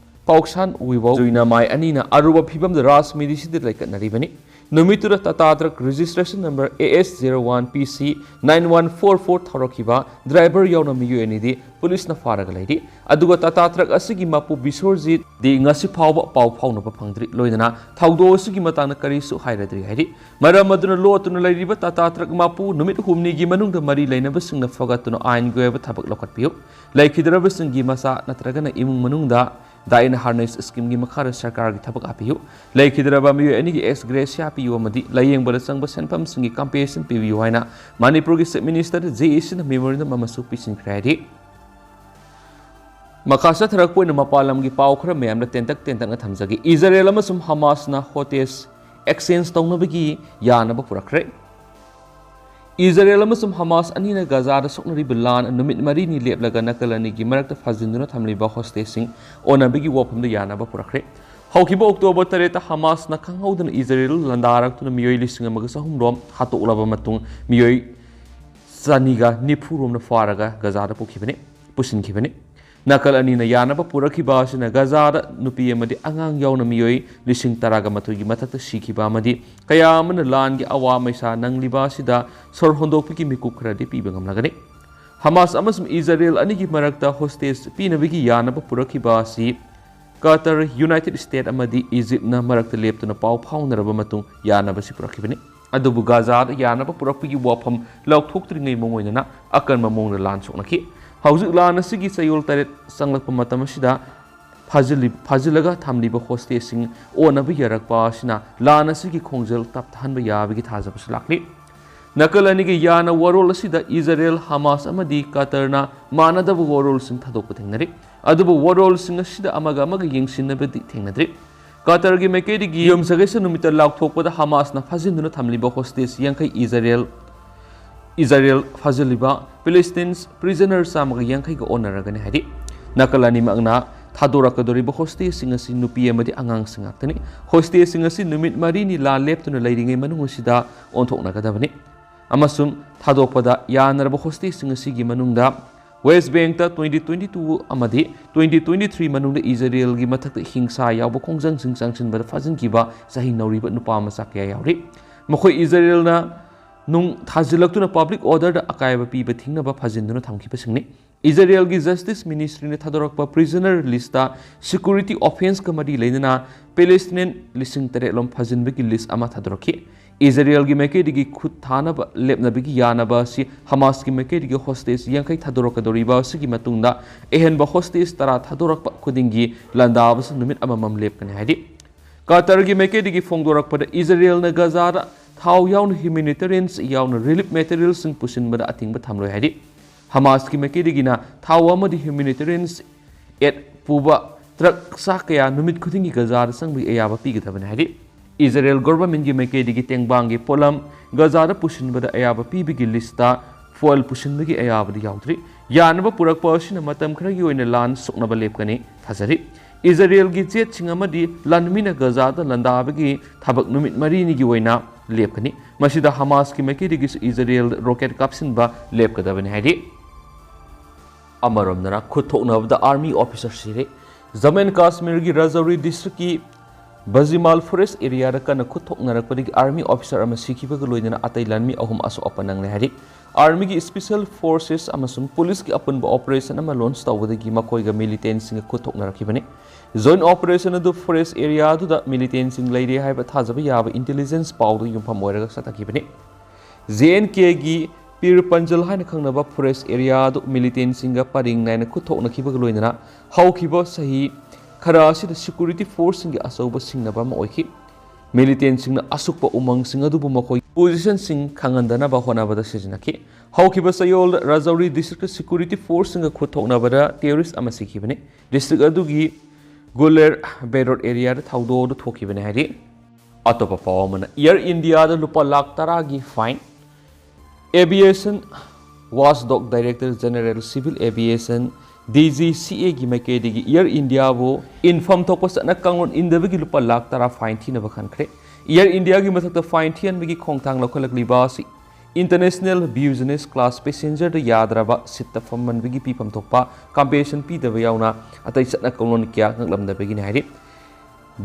ꯄꯥꯎꯁꯥꯟ ꯎꯏꯕꯧ ꯖꯣꯏꯅꯥꯃꯥꯏ ꯑꯅꯤꯅ ꯑꯔꯨꯕ ꯐꯤꯕꯝꯗ ꯔꯥꯖ ꯃꯦꯗꯤꯁꯤꯇꯤꯗ ꯂꯩꯈꯠꯅꯔꯤꯕꯅꯤ꯫ ꯅꯨꯃꯤꯠꯇꯨꯗ Tata truck registration number A S zero one P C nine one four four ꯊꯧꯔꯛꯈꯤꯕ ꯗ꯭ꯔꯥꯏꯚꯔ ꯌꯥꯎꯅ ꯃꯤꯑꯣꯏ ꯑꯅꯤꯗꯤ ꯄꯨꯂꯤꯁꯅ ꯐꯥꯔꯒ ꯂꯩꯔꯤ꯫ ꯑꯗꯨꯒ ꯇꯥꯇꯥ ꯇ꯭ꯔꯛ ꯑꯁꯤꯒꯤ ꯃꯄꯨ ꯕꯤꯁꯣꯔꯖꯤꯠꯗꯤ ꯉꯁꯤ ꯐꯥꯎꯕ ꯄꯥꯎ ꯐꯥꯎꯅꯕ ꯐꯪꯗ꯭ꯔꯤ꯫ ꯂꯣꯏꯅꯅ ꯊꯧꯗꯣꯛ ꯑꯁꯤꯒꯤ ꯃꯇꯥꯡꯗ ꯀꯔꯤꯁꯨ ꯍꯥꯏꯔꯗ꯭ꯔꯤ ꯍꯥꯏꯔꯤ꯫ ꯃꯔꯝ ꯑꯗꯨꯅ ꯂꯣꯠꯇꯨꯅ ꯂꯩꯔꯤꯕ ꯇꯥꯇꯥ ꯇ꯭ꯔꯛ ꯃꯄꯨ ꯅꯨꯃꯤꯠ ꯍꯨꯝꯅꯤꯒꯤ ꯃꯅꯨꯡꯗ ꯃꯔꯤ ꯂꯩꯅꯕꯁꯤꯡꯅ ꯐꯒꯠꯇꯨꯅ ꯑꯥꯏꯟꯒꯤ ꯑꯣꯏꯕ ꯊꯕꯛ ꯂꯧꯈꯠꯄꯤꯌꯨ꯫ ꯂꯩꯈꯤꯗ꯭ꯔꯕꯁꯤꯡꯒꯤ ꯃꯆꯥ ꯅꯠꯇ꯭ꯔꯒꯅ ꯏꯃꯨꯡ ꯃꯅꯨꯡꯗ ꯗꯥꯏꯅ ꯍꯥꯔꯅꯦꯁ ꯁ꯭ꯀꯤꯝꯒꯤ ꯃꯈꯥꯗ ꯁꯔꯀꯥꯔꯒꯤ ꯊꯕꯛ ꯍꯥꯞꯄꯤꯌꯨ꯫ ꯂꯩꯈꯤꯗ꯭ꯔꯕ ꯃꯤꯑꯣꯏ ꯑꯅꯤꯒꯤ ꯑꯦꯛꯁ ꯒ꯭ꯔꯦꯁꯤꯌꯥ ꯄꯤꯌꯨ ꯑꯃꯗꯤ ꯂꯥꯌꯦꯡꯕꯗ ꯆꯪꯕ ꯁꯦꯟꯐꯝꯁꯤꯡꯒꯤ ꯀꯝꯄꯦꯟꯁꯦꯁꯟ ꯄꯤꯕꯤꯌꯨ ꯍꯥꯏꯅ ꯃꯅꯤꯄꯨꯔꯒꯤ ꯆꯤꯐ ꯃꯤꯅꯤꯁꯇꯔ ꯖꯦ ꯑꯦ ꯁꯤꯅ ꯃꯦꯃꯣꯔꯦꯟꯗꯝ ꯑꯃꯁꯨ ꯄꯤꯁꯤꯟꯈ꯭ꯔꯦ ꯍꯥꯏꯔꯤ꯫ ꯃꯈꯥ ꯆꯠꯊꯔꯛꯄ ꯑꯣꯏꯅ ꯃꯄꯥꯟ ꯂꯝꯒꯤ ꯄꯥꯎ ꯈꯔ ꯃꯌꯥꯝꯗ ꯇꯦꯟꯇꯛ ꯇꯦꯟꯇꯛꯅ ꯊꯝꯖꯒꯦ꯫ ꯏꯖꯔꯦꯜ ꯑꯃꯁꯨꯡ ꯍꯃꯥꯁꯅ ꯍꯣꯁꯇꯦꯖ ꯑꯦꯛꯁꯆꯦꯟꯖ ꯇꯧꯅꯕꯒꯤ ꯌꯥꯅꯕ ꯄꯨꯔꯛꯈ꯭ꯔꯦ꯫ ꯏꯖꯔꯦꯜ ꯑꯃꯁꯨꯡ ꯍꯃꯥꯁ ꯑꯅꯤꯅ ꯒꯖꯥꯗ ꯁꯣꯛꯅꯔꯤꯕ ꯂꯥꯟ ꯅꯨꯃꯤꯠ ꯃꯔꯤꯅꯤ ꯂꯦꯞꯂꯒ ꯅꯥꯀꯜ ꯑꯅꯤꯒꯤ ꯃꯔꯛꯇ ꯐꯥꯖꯤꯟꯗꯨꯅ ꯊꯝꯂꯤꯕ ꯍꯣꯁꯇꯦꯖꯁꯤꯡ ꯑꯣꯟꯅꯕꯒꯤ ꯋꯥꯐꯝꯗ ꯌꯥꯅꯕ ꯄꯨꯔꯛꯈ꯭ꯔꯦ꯫ ꯍꯧꯈꯤꯕ ꯑꯣꯛꯇꯣꯕꯔ ꯇꯔꯦꯠꯇ ꯍꯃꯥꯁꯅ ꯈꯪꯍꯧꯗꯅ ꯏꯖꯔꯦꯜ ꯂꯥꯟꯗꯥꯔꯛꯇꯨꯅ ꯃꯤꯑꯣꯏ ꯂꯤꯁꯤꯡ ꯑꯃꯒ ꯆꯍꯨꯝ ꯔꯣꯝ ꯍꯥꯠꯇꯣꯛꯂꯕ ꯃꯇꯨꯡ, ꯃꯤꯑꯣꯏ ꯆꯅꯤꯒ ꯅꯤꯐꯨ ꯔꯣꯝꯅ ꯐꯥꯔꯒ ꯒꯖꯥꯗ ꯄꯨꯈꯤꯕꯅꯤ, ꯄꯨꯁꯤꯟꯈꯤꯕꯅꯤ꯫ ꯅꯥꯀꯜ ꯑꯅꯤꯅ ꯌꯥꯅꯕ ꯄꯨꯔꯛꯈꯤꯕ ꯑꯁꯤꯅ ꯒꯥꯖꯥꯗ ꯅꯨꯄꯤ ꯑꯃꯗꯤ ꯑꯉꯥꯡ ꯌꯥꯎꯅ ꯃꯤꯑꯣꯏ ꯂꯤꯁꯤꯡ ꯇꯔꯥꯒ ꯃꯥꯊꯣꯏꯒꯤ ꯃꯊꯛꯇ ꯁꯤꯈꯤꯕ ꯑꯃꯗꯤ ꯀꯌꯥ ꯑꯃꯅ ꯂꯥꯟꯒꯤ ꯑꯋꯥ ꯃꯩꯁꯥ ꯅꯪꯂꯤꯕ ꯑꯁꯤꯗ ꯁꯣꯔ ꯍꯣꯟꯗꯣꯛꯄꯒꯤ ꯃꯤꯀꯨꯞ ꯈꯔꯗꯤ ꯄꯤꯕ ꯉꯝꯂꯒꯅꯤ꯫ ꯍꯃꯥꯁ ꯑꯃꯁꯨꯡ ꯏꯖꯔꯦꯜ ꯑꯅꯤꯒꯤ ꯃꯔꯛꯇ ꯍꯣꯁꯇꯦꯖ ꯄꯤꯅꯕꯒꯤ ꯌꯥꯅꯕ ꯄꯨꯔꯛꯈꯤꯕ ꯑꯁꯤ ꯀꯇꯔ, ꯌꯨꯅꯥꯏꯇꯦꯗ ꯁ꯭ꯇꯦꯠ ꯑꯃꯗꯤ ꯏꯖꯤꯞꯅ ꯃꯔꯛꯇ ꯂꯦꯞꯇꯨꯅ ꯄꯥꯎ ꯐꯥꯎꯅꯔꯕ ꯃꯇꯨꯡ ꯌꯥꯅꯕꯁꯤ ꯄꯨꯔꯛꯈꯤꯕꯅꯤ꯫ ꯑꯗꯨꯕꯨ ꯒꯥꯖꯥꯗ ꯌꯥꯅꯕ ꯄꯨꯔꯛꯄꯒꯤ ꯋꯥꯐꯝ ꯂꯥꯎꯊꯣꯛꯇ꯭ꯔꯤꯉꯩ ꯃꯉꯣꯏꯗꯅ ꯑꯀꯟꯕ ꯃꯑꯣꯡꯗ ꯂꯥꯟ ꯁꯣꯛꯅꯈꯤ꯫ ꯍꯧꯖꯤꯛ ꯂꯥꯟ ꯑꯁꯤꯒꯤ ꯆꯌꯣꯜ ꯇꯔꯦꯠ ꯆꯪꯂꯛꯄ ꯃꯇꯝ ꯑꯁꯤꯗ ꯐꯥꯖꯤꯜꯂꯤ-, ꯐꯥꯖꯤꯜꯂꯒ ꯊꯝꯂꯤꯕ ꯍꯣꯁꯇꯦꯖꯁꯤꯡ ꯑꯣꯟꯅꯕ ꯌꯥꯔꯛꯄ ꯑꯁꯤꯅ ꯂꯥꯟ ꯑꯁꯤꯒꯤ ꯈꯣꯡꯖꯦꯜ ꯇꯞꯊꯍꯟꯕ ꯌꯥꯕꯒꯤ ꯊꯥꯖꯕꯁꯨ ꯂꯥꯛꯂꯤ꯫ ꯅꯥꯀꯜ ꯑꯅꯤꯒꯤ ꯌꯥꯅ ꯋꯥꯔꯣꯜ ꯑꯁꯤꯗ ꯏꯖꯔꯦꯜ, ꯍꯃꯥꯁ ꯑꯃꯗꯤ ꯀꯇꯔꯅ ꯃꯥꯟꯅꯗꯕ ꯋꯥꯔꯣꯜꯁꯤꯡ ꯊꯥꯗꯣꯛꯄ ꯊꯦꯡꯅꯔꯤ꯫ ꯑꯗꯨꯕꯨ ꯋꯥꯔꯣꯜꯁꯤꯡ ꯑꯁꯤꯗ ꯑꯃꯒ ꯑꯃꯒ ꯌꯦꯡꯁꯤꯟꯅꯕꯗꯤ ꯊꯦꯡꯅꯗ꯭ꯔꯤ꯫ ꯀꯇꯔꯒꯤ ꯃꯥꯏꯀꯩꯗꯒꯤ ꯌꯨꯝꯁꯀꯩꯁ ꯅꯨꯃꯤꯠꯇ ꯂꯥꯎꯊꯣꯛꯄꯗ ꯍꯃꯥꯁꯅ ꯐꯥꯖꯤꯟꯗꯨꯅ ꯊꯝꯂꯤꯕ ꯍꯣꯁꯇꯦꯖ ꯌꯥꯡꯈꯩ ꯏꯖꯔꯦꯜ, ꯏꯖꯔꯦꯜ ꯐꯥꯖꯤꯜꯂꯤꯕ ꯄꯦꯂꯦꯁꯇꯤꯟꯁ ꯄ꯭ꯔꯤꯖꯅꯔ ꯆꯥꯝꯃꯒ ꯌꯥꯡꯈꯩꯒ ꯑꯣꯟꯅꯔꯒꯅꯤ ꯍꯥꯏꯔꯤ꯫ ꯅꯥꯀꯜ ꯑꯅꯤꯃꯛꯅ ꯊꯥꯗꯣꯔꯛꯀꯗꯧꯔꯤꯕ ꯍꯣꯁꯇꯦꯖꯁꯤꯡ ꯑꯁꯤ ꯅꯨꯄꯤ ꯑꯃꯗꯤ ꯑꯉꯥꯡꯁꯤꯡ ꯉꯥꯛꯇꯅꯤ꯫ ꯍꯣꯁꯇꯦꯖꯁꯤꯡ ꯑꯁꯤ ꯅꯨꯃꯤꯠ ꯃꯔꯤꯅꯤ ꯂꯥꯟ ꯂꯦꯞꯇꯨꯅ ꯂꯩꯔꯤꯉꯩ ꯃꯅꯨꯡ ꯑꯁꯤꯗ ꯑꯣꯟꯊꯣꯛꯅꯒꯗꯕꯅꯤ ꯑꯃꯁꯨꯡ ꯊꯥꯗꯣꯛꯄꯗ ꯌꯥꯅꯔꯕ ꯍꯣꯁꯇꯦꯖꯁꯤꯡ ꯑꯁꯤꯒꯤ ꯃꯅꯨꯡꯗ ꯋꯦꯁ ꯕꯦꯡꯛꯇ twenty twenty two ꯑꯃꯗꯤ twenty twenty three ꯃꯅꯨꯡꯗ ꯏꯖꯔꯦꯜꯒꯤ ꯃꯊꯛꯇ ꯍꯤꯡꯁꯥ ꯌꯥꯎꯕ ꯈꯣꯡꯖꯪꯁꯤꯡ ꯆꯪꯁꯤꯟꯕꯗ ꯐꯥꯖꯤꯟꯈꯤꯕ ꯆꯍꯤ ꯅꯧꯔꯤꯕ ꯅꯨꯄꯥ ꯃꯆꯥ ꯀꯌꯥ ꯌꯥꯎꯔꯤ꯫ ꯃꯈꯣꯏ ꯏꯖꯔꯦꯜꯅ ꯅꯨꯡ ꯊꯥꯖꯤꯜꯂꯛꯇꯨꯅ ꯄꯕ꯭ꯂꯤꯛ ꯑꯣꯔꯗꯔꯗ ꯑꯀꯥꯏꯕ ꯄꯤꯕ ꯊꯤꯡꯅꯕ ꯐꯥꯖꯤꯟꯗꯨꯅ ꯊꯝꯈꯤꯕꯁꯤꯡꯅꯤ꯫ ꯏꯖꯔꯦꯜꯒꯤ ꯖꯁꯇꯤꯁ ꯃꯤꯅꯤꯁꯇ꯭ꯔꯤꯅ ꯊꯥꯗꯣꯔꯛꯄ ꯄ꯭ꯔꯤꯖꯅꯔ ꯂꯤꯁꯇ ꯁꯦꯀ꯭ꯌꯨꯔꯤꯇꯤ ꯑꯣꯐꯦꯟꯁꯀ ꯃꯔꯤ ꯂꯩꯅꯅ ꯄꯦꯂꯦꯁꯇꯤꯅꯤꯌꯟ ꯂꯤꯁꯤꯡ ꯇꯔꯦꯠ ꯂꯣꯝ ꯐꯥꯖꯤꯟꯕꯒꯤ ꯂꯤꯁ ꯑꯃ ꯊꯥꯗꯣꯔꯛꯈꯤ꯫ ꯏꯖꯔꯦꯜꯒꯤ ꯃꯥꯏꯀꯩꯗꯒꯤ ꯈꯨꯠ ꯊꯥꯅꯕ ꯂꯦꯞꯅꯕꯒꯤ ꯌꯥꯅꯕ ꯑꯁꯤ ꯍꯃꯥꯁꯀꯤ ꯃꯥꯏꯀꯩꯗꯒꯤ ꯍꯣꯁꯇꯦꯖ ꯌꯥꯡꯈꯩ ꯊꯥꯗꯣꯔꯛꯀꯗꯧꯔꯤꯕ ꯑꯁꯤꯒꯤ ꯃꯇꯨꯡꯗ ꯑꯍꯦꯟꯕ ꯍꯣꯁꯇꯦꯖ ꯇꯔꯥ ꯊꯥꯗꯣꯔꯛꯄ ꯈꯨꯗꯤꯡꯒꯤ ꯂꯥꯟꯗꯥꯕꯁꯤ ꯅꯨꯃꯤꯠ ꯑꯃꯃꯝ ꯂꯦꯞꯀꯅꯤ ꯍꯥꯏꯔꯤ꯫ ꯀꯇꯔꯒꯤ ꯃꯥꯏꯀꯩꯗꯒꯤ ꯐꯣꯡꯗꯣꯔꯛꯄꯗ ꯏꯖꯔꯦꯜꯅ ꯒꯖꯥꯗ ꯊꯥꯎ ꯌꯥꯎꯅ ꯍ꯭ꯌꯨꯃꯦꯅꯤꯇꯦꯔꯤꯌꯟꯁ ꯌꯥꯎꯅ ꯔꯤꯂꯤꯐ ꯃꯦꯇꯔꯤꯌꯦꯜꯁꯤꯡ ꯄꯨꯁꯤꯟꯕꯗ ꯑꯊꯤꯡꯕ ꯊꯝꯂꯣꯏ ꯍꯥꯏꯔꯤ꯫ ꯍꯃꯥꯁꯀꯤ ꯃꯥꯏꯀꯩꯗꯒꯤꯅ ꯊꯥꯎ ꯑꯃꯗꯤ ꯍ꯭ꯌꯨꯃꯦꯅꯤꯇꯦꯔꯤꯌꯟꯁ ꯑꯦꯗ ꯄꯨꯕ ꯇ꯭ꯔꯛ ꯆꯥ ꯀꯌꯥ ꯅꯨꯃꯤꯠ ꯈꯨꯗꯤꯡꯒꯤ ꯒꯖꯥꯗ ꯆꯪꯕꯒꯤ ꯑꯌꯥꯕ ꯄꯤꯒꯗꯕꯅꯤ ꯍꯥꯏꯔꯤ꯫ ꯏꯖꯔꯦꯜ ꯒꯣꯚꯔꯟꯃꯦꯟꯠꯀꯤ ꯃꯥꯏꯀꯩꯗꯒꯤ ꯇꯦꯡꯕꯥꯡꯒꯤ ꯄꯣꯠꯂꯝ ꯒꯖꯥꯗ ꯄꯨꯁꯤꯟꯕꯗ ꯑꯌꯥꯕ ꯄꯤꯕꯒꯤ ꯂꯤꯁꯇ ꯐꯣꯏꯜ ꯄꯨꯁꯤꯟꯕꯒꯤ ꯑꯌꯥꯕꯗꯤ ꯌꯥꯎꯗ꯭ꯔꯤ꯫ ꯌꯥꯅꯕ ꯄꯨꯔꯛꯄ ꯑꯁꯤꯅ ꯃꯇꯝ ꯈꯔꯒꯤ ꯑꯣꯏꯅ ꯂꯥꯟ ꯁꯣꯛꯅꯕ ꯂꯦꯞꯀꯅꯤ ꯊꯥꯖꯔꯤ꯫ ꯏꯖꯔꯦꯜꯒꯤ ꯖꯦꯠꯁꯤꯡ ꯑꯃꯗꯤ ꯂꯥꯟꯃꯤꯅ ꯒꯖꯥꯗ ꯂꯥꯟꯗꯥꯕꯒꯤ ꯊꯕꯛ ꯅꯨꯃꯤꯠ ꯃꯔꯤꯅꯤꯒꯤ ꯑꯣꯏꯅ ꯂꯦꯞꯀꯅꯤ꯫ ꯃꯁꯤꯗ ꯍꯃꯥꯁꯀꯤ ꯃꯥꯏꯀꯩꯗꯒꯤꯁꯨ ꯏꯖꯔꯦꯜꯗ ꯔꯣꯀꯦꯠ ꯀꯥꯞꯁꯤꯟꯕ ꯂꯦꯞꯀꯗꯕꯅꯤ ꯍꯥꯏꯔꯤ꯫ ꯑꯃꯔꯣꯝꯗꯅ ꯈꯨꯠ ꯊꯣꯛꯅꯕꯗ army officer ꯁꯤꯔꯦ꯫ ꯖꯝꯃꯨ ꯑꯦꯟ ꯀꯥꯁꯃꯤꯔꯒꯤ ꯔꯥꯖꯧꯔꯤ district ꯀꯤ ꯕꯖꯤꯃꯥꯜ forest area ꯗ ꯀꯟꯅ ꯈꯨꯠ ꯊꯣꯛꯅꯔꯛꯄꯗꯒꯤ army officer ꯑꯃ ꯁꯤꯈꯤꯕꯒ ꯂꯣꯏꯅꯅ ꯑꯇꯩ ꯂꯥꯟꯃꯤ ꯑꯍꯨꯝ ꯑꯁꯣꯛ ꯑꯄꯟ ꯅꯪꯂꯦ ꯍꯥꯏꯔꯤ꯫ Army ꯒꯤ special forces ꯑꯃꯁꯨꯡ police ꯀꯤ ꯑꯄꯨꯟꯕ operation ꯑꯃ launch ꯇꯧꯕꯗꯒꯤ ꯃꯈꯣꯏꯒ militant ꯁꯤꯡꯒ ꯈꯨꯠ ꯊꯣꯛꯅꯔꯛꯈꯤꯕꯅꯤ꯫ Joint operation ꯑꯗꯨ forest area ꯑꯗꯨꯗ militant ꯁꯤꯡ ꯂꯩꯔꯦ ꯍꯥꯏꯕ ꯊꯥꯖꯕ ꯌꯥꯕ intelligence ꯄꯥꯎꯗ ꯌꯨꯝꯐꯝ ꯑꯣꯏꯔꯒ ꯆꯠꯊꯈꯤꯕꯅꯤ꯫ J and K ꯒꯤ ꯄꯤꯔ ꯄꯟꯖꯜ ꯍꯥꯏꯅ ꯈꯪꯅꯕ forest area ꯑꯗꯨ militant ꯁꯤꯡꯒ ꯄꯔꯦꯡ ꯅꯥꯏꯅ ꯈꯨꯠ ꯊꯣꯛꯅꯈꯤꯕꯒ ꯂꯣꯏꯅꯅ ꯍꯧꯈꯤꯕ ꯆꯍꯤ ꯈꯔ ꯑꯁꯤꯗ security force ꯁꯤꯡꯒꯤ ꯑꯆꯧꯕ ꯁꯤꯡꯅꯕ ꯑꯃ ꯑꯣꯏꯈꯤ꯫ Militant ꯁꯤꯡꯅ ꯑꯁꯨꯛꯄ ꯎꯃꯪꯁꯤꯡ ꯑꯗꯨꯕꯨ ꯃꯈꯣꯏꯒꯤ position ꯁꯤꯡ ꯈꯪꯍꯟꯗꯅꯕ ꯍꯣꯠꯅꯕꯗ ꯁꯤꯖꯤꯟꯅꯈꯤ꯫ ꯍꯧꯈꯤꯕ ꯆꯌꯣꯜꯗ ꯔꯥꯖꯧꯔꯤ district ꯇ security force ꯁꯤꯡꯒ ꯈꯨꯠ ꯊꯣꯛꯅꯕꯗ terrorist ꯑꯃ ꯁꯤꯈꯤꯕꯅꯤ꯫ District ꯑꯗꯨꯒꯤ ꯒꯨꯂꯦꯔ ꯕꯦꯔꯣꯠ area ꯗ ꯊꯧꯗꯣꯛ ꯑꯗꯨ ꯊꯣꯛꯈꯤꯕꯅꯤ ꯍꯥꯏꯔꯤ꯫ ꯑꯇꯣꯞꯄ ꯄꯥꯎ ꯑꯃꯅ, Air India ꯗ ꯂꯨꯄꯥ ꯂꯥꯈ ꯇꯔꯥꯒꯤ fine꯫ Aviation Watchdog Director General Civil Aviation, D G C A ꯒꯤ ꯃꯥꯏꯀꯩꯗꯒꯤ Air India ꯕꯨ ꯏꯟꯐꯝ ꯊꯣꯛꯄ ꯆꯠꯅ ꯀꯥꯡꯂꯣꯟ ꯏꯟꯗꯕꯒꯤ ꯂꯨꯄꯥ ꯂꯥꯈ ꯇꯔꯥ fine ꯊꯤꯅꯕ ꯈꯟꯈ꯭ꯔꯦ꯫ Air India ꯒꯤ ꯃꯊꯛꯇ fine ꯊꯤꯍꯟꯕꯒꯤ ꯈꯣꯡꯊꯥꯡ ꯂꯧꯈꯠꯂꯛꯂꯤꯕ ꯑꯁꯤ international business class passenger ꯗ ꯌꯥꯗ꯭ꯔꯕ seat ꯇ ꯐꯝꯍꯟꯕꯒꯤ ꯄꯤꯐꯝ ꯊꯣꯛꯄ compensation ꯄꯤꯗꯕ ꯌꯥꯎꯅ ꯑꯇꯩ ꯆꯠꯅ ꯀꯥꯡꯂꯣꯟ ꯀꯌꯥ ꯉꯥꯛꯂꯝꯗꯕꯒꯤꯅꯤ ꯍꯥꯏꯔꯤ꯫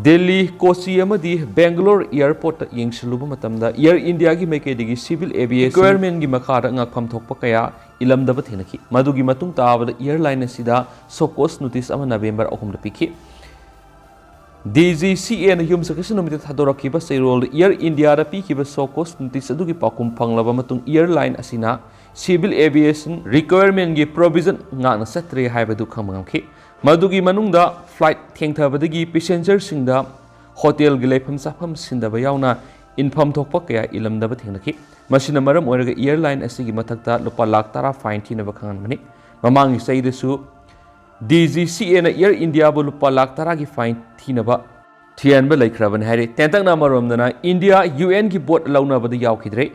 ꯗꯦꯜꯂꯤ, ꯀꯣꯆꯤ ꯑꯃꯗꯤ ꯕꯦꯡꯒꯂꯣꯔ airport ꯇ ꯌꯦꯡꯁꯤꯜꯂꯨꯕ ꯃꯇꯝꯗ Air India ꯒꯤ ꯃꯥꯏꯀꯩꯗꯒꯤ civil aviation requirement ꯀꯤ ꯃꯈꯥꯗ ꯉꯥꯛꯐꯝ ꯊꯣꯛꯄ ꯀꯌꯥ ꯏꯜꯂꯝꯗꯕ ꯊꯦꯡꯅꯈꯤ꯫ ꯃꯗꯨꯒꯤ ꯃꯇꯨꯡ ꯇꯥꯕꯗ airline ꯑꯁꯤꯗ show cause notice ꯑꯃ ꯅꯕꯦꯝꯕꯔ ꯑꯍꯨꯝꯗ ꯄꯤꯈꯤ꯫ D G C A ꯅ ꯌꯨꯝꯁꯀꯩꯁ ꯅꯨꯃꯤꯠꯇ ꯊꯥꯗꯣꯔꯛꯈꯤꯕ ꯆꯦꯔꯣꯜꯗ Air India ꯗ ꯄꯤꯈꯤꯕ show cause notice ꯑꯗꯨꯒꯤ ꯄꯥꯎꯈꯨꯝ ꯐꯪꯂꯕ ꯃꯇꯨꯡ airline ꯑꯁꯤꯅ civil aviation requirement ꯀꯤ provision ꯉꯥꯛꯅ ꯆꯠꯇ꯭ꯔꯦ ꯍꯥꯏꯕꯗꯨ ꯈꯪꯕ ꯉꯝꯈꯤ꯫ ꯃꯗꯨꯒꯤ ꯃꯅꯨꯡꯗ flight ꯊꯦꯡꯊꯕꯗꯒꯤ passenger ꯁꯤꯡꯗ hotel ꯒꯤ ꯂꯩꯐꯝ ꯆꯥꯐꯝ ꯁꯤꯟꯗꯕ ꯌꯥꯎꯅ ꯏꯟꯐꯝ ꯊꯣꯛꯄ ꯀꯌꯥ ꯏꯜꯂꯝꯗꯕ ꯊꯦꯡꯅꯈꯤ꯫ ꯃꯁꯤꯅ ꯃꯔꯝ ꯑꯣꯏꯔꯒ airline ꯑꯁꯤꯒꯤ ꯃꯊꯛꯇ ꯂꯨꯄꯥ ꯂꯥꯈ ꯇꯔꯥ fine ꯊꯤꯅꯕ ꯈꯪꯍꯟꯕꯅꯤ꯫ ꯃꯃꯥꯡꯒꯤ ꯆꯍꯤꯗꯁꯨ D G C A ꯅ Air India ꯕꯨ ꯂꯨꯄꯥ ꯂꯥꯈ ꯇꯔꯥꯒꯤ fine ꯊꯤꯅꯕ ꯊꯤꯍꯟꯕ ꯂꯩꯈ꯭ꯔꯕꯅꯤ ꯍꯥꯏꯔꯤ꯫ ꯇꯦꯟꯇꯛꯅ ꯑꯃꯔꯣꯝꯗꯅ, India U N ꯒꯤ vote ꯂꯧꯅꯕꯗ ꯌꯥꯎꯈꯤꯗ꯭ꯔꯦ꯫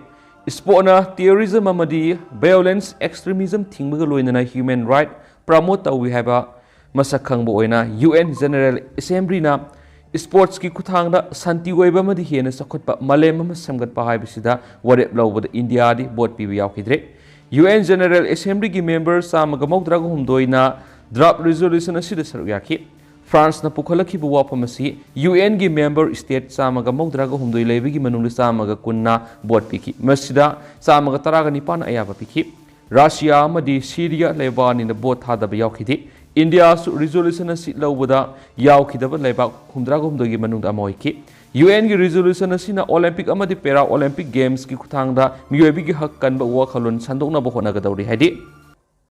ꯏꯁꯄꯣꯔꯠꯅ terrorism ꯑꯃꯗꯤ violence extremism ꯊꯤꯡꯕꯒ ꯂꯣꯏꯅꯅ human right promote ꯇꯧꯏ ꯍꯥꯏꯕ ꯃꯁꯛ ꯈꯪꯕ ꯑꯣꯏꯅ U N General Assembly ꯅ sports ꯀꯤ ꯈꯨꯠꯊꯥꯡꯗ ꯁꯥꯟꯇꯤ ꯑꯣꯏꯕ ꯑꯃꯗꯤ ꯍꯦꯟꯅ ꯆꯥꯎꯈꯠꯄ ꯃꯥꯂꯦꯝ ꯑꯃ ꯁꯦꯝꯒꯠꯄ ꯍꯥꯏꯕꯁꯤꯗ ꯋꯥꯔꯦꯞ ꯂꯧꯕꯗ India ꯗꯤ vote ꯄꯤꯕ ꯌꯥꯎꯈꯤꯗ꯭ꯔꯦ꯫ UN General Assembly ꯒꯤ member ꯆꯥꯝꯃꯒ ꯃꯧꯗ꯭ꯔꯥꯒ ꯍꯨꯝꯗꯣꯏꯅ draft resolution ꯑꯁꯤꯗ ꯁꯔꯨꯛ ꯌꯥꯈꯤ꯫ ꯐ꯭ꯔꯥꯟꯁꯅ ꯄꯨꯈꯠꯂꯛꯈꯤꯕ ꯋꯥꯐꯝ ꯑꯁꯤ UN ꯒꯤ member state ꯆꯥꯝꯃꯒ ꯃꯧꯗ꯭ꯔꯥꯒ ꯍꯨꯝꯗꯣꯏ ꯂꯩꯕꯒꯤ ꯃꯅꯨꯡꯗ ꯆꯥꯝꯃꯒ ꯀꯨꯟꯅ vote ꯄꯤꯈꯤ꯫ ꯃꯁꯤꯗ ꯆꯥꯝꯃꯒ ꯇꯔꯥꯒ ꯅꯤꯄꯥꯟꯅ ꯑꯌꯥꯕ ꯄꯤꯈꯤ꯫ ꯔꯁꯤꯌꯥ ꯑꯃꯗꯤ ꯁꯤꯔꯤꯌꯥ ꯂꯩꯕꯥꯛ ꯑꯅꯤꯅ vote ꯊꯥꯗꯕ ꯌꯥꯎꯈꯤꯗꯦ꯫ ꯏꯟꯗꯤꯌꯥꯁꯨ resolution ꯑꯁꯤ ꯂꯧꯕꯗ ꯌꯥꯎꯈꯤꯗꯕ ꯂꯩꯕꯥꯛ ꯍꯨꯝꯗ꯭ꯔꯥꯒ ꯍꯨꯝꯗꯣꯏꯒꯤ ꯃꯅꯨꯡꯗ ꯑꯃ ꯑꯣꯏꯈꯤ꯫ UN ꯒꯤ resolution ꯑꯁꯤꯅ Olympic ꯑꯃꯗꯤ Paralympic Games ꯀꯤ ꯈꯨꯠꯊꯥꯡꯗ ꯃꯤꯑꯣꯏꯕꯒꯤ ꯍꯛ ꯀꯟꯕ ꯋꯥꯈꯜꯂꯣꯟ ꯁꯟꯗꯣꯛꯅꯕ ꯍꯣꯠꯅꯒꯗꯧꯔꯤ, ꯍꯥꯏꯗꯤ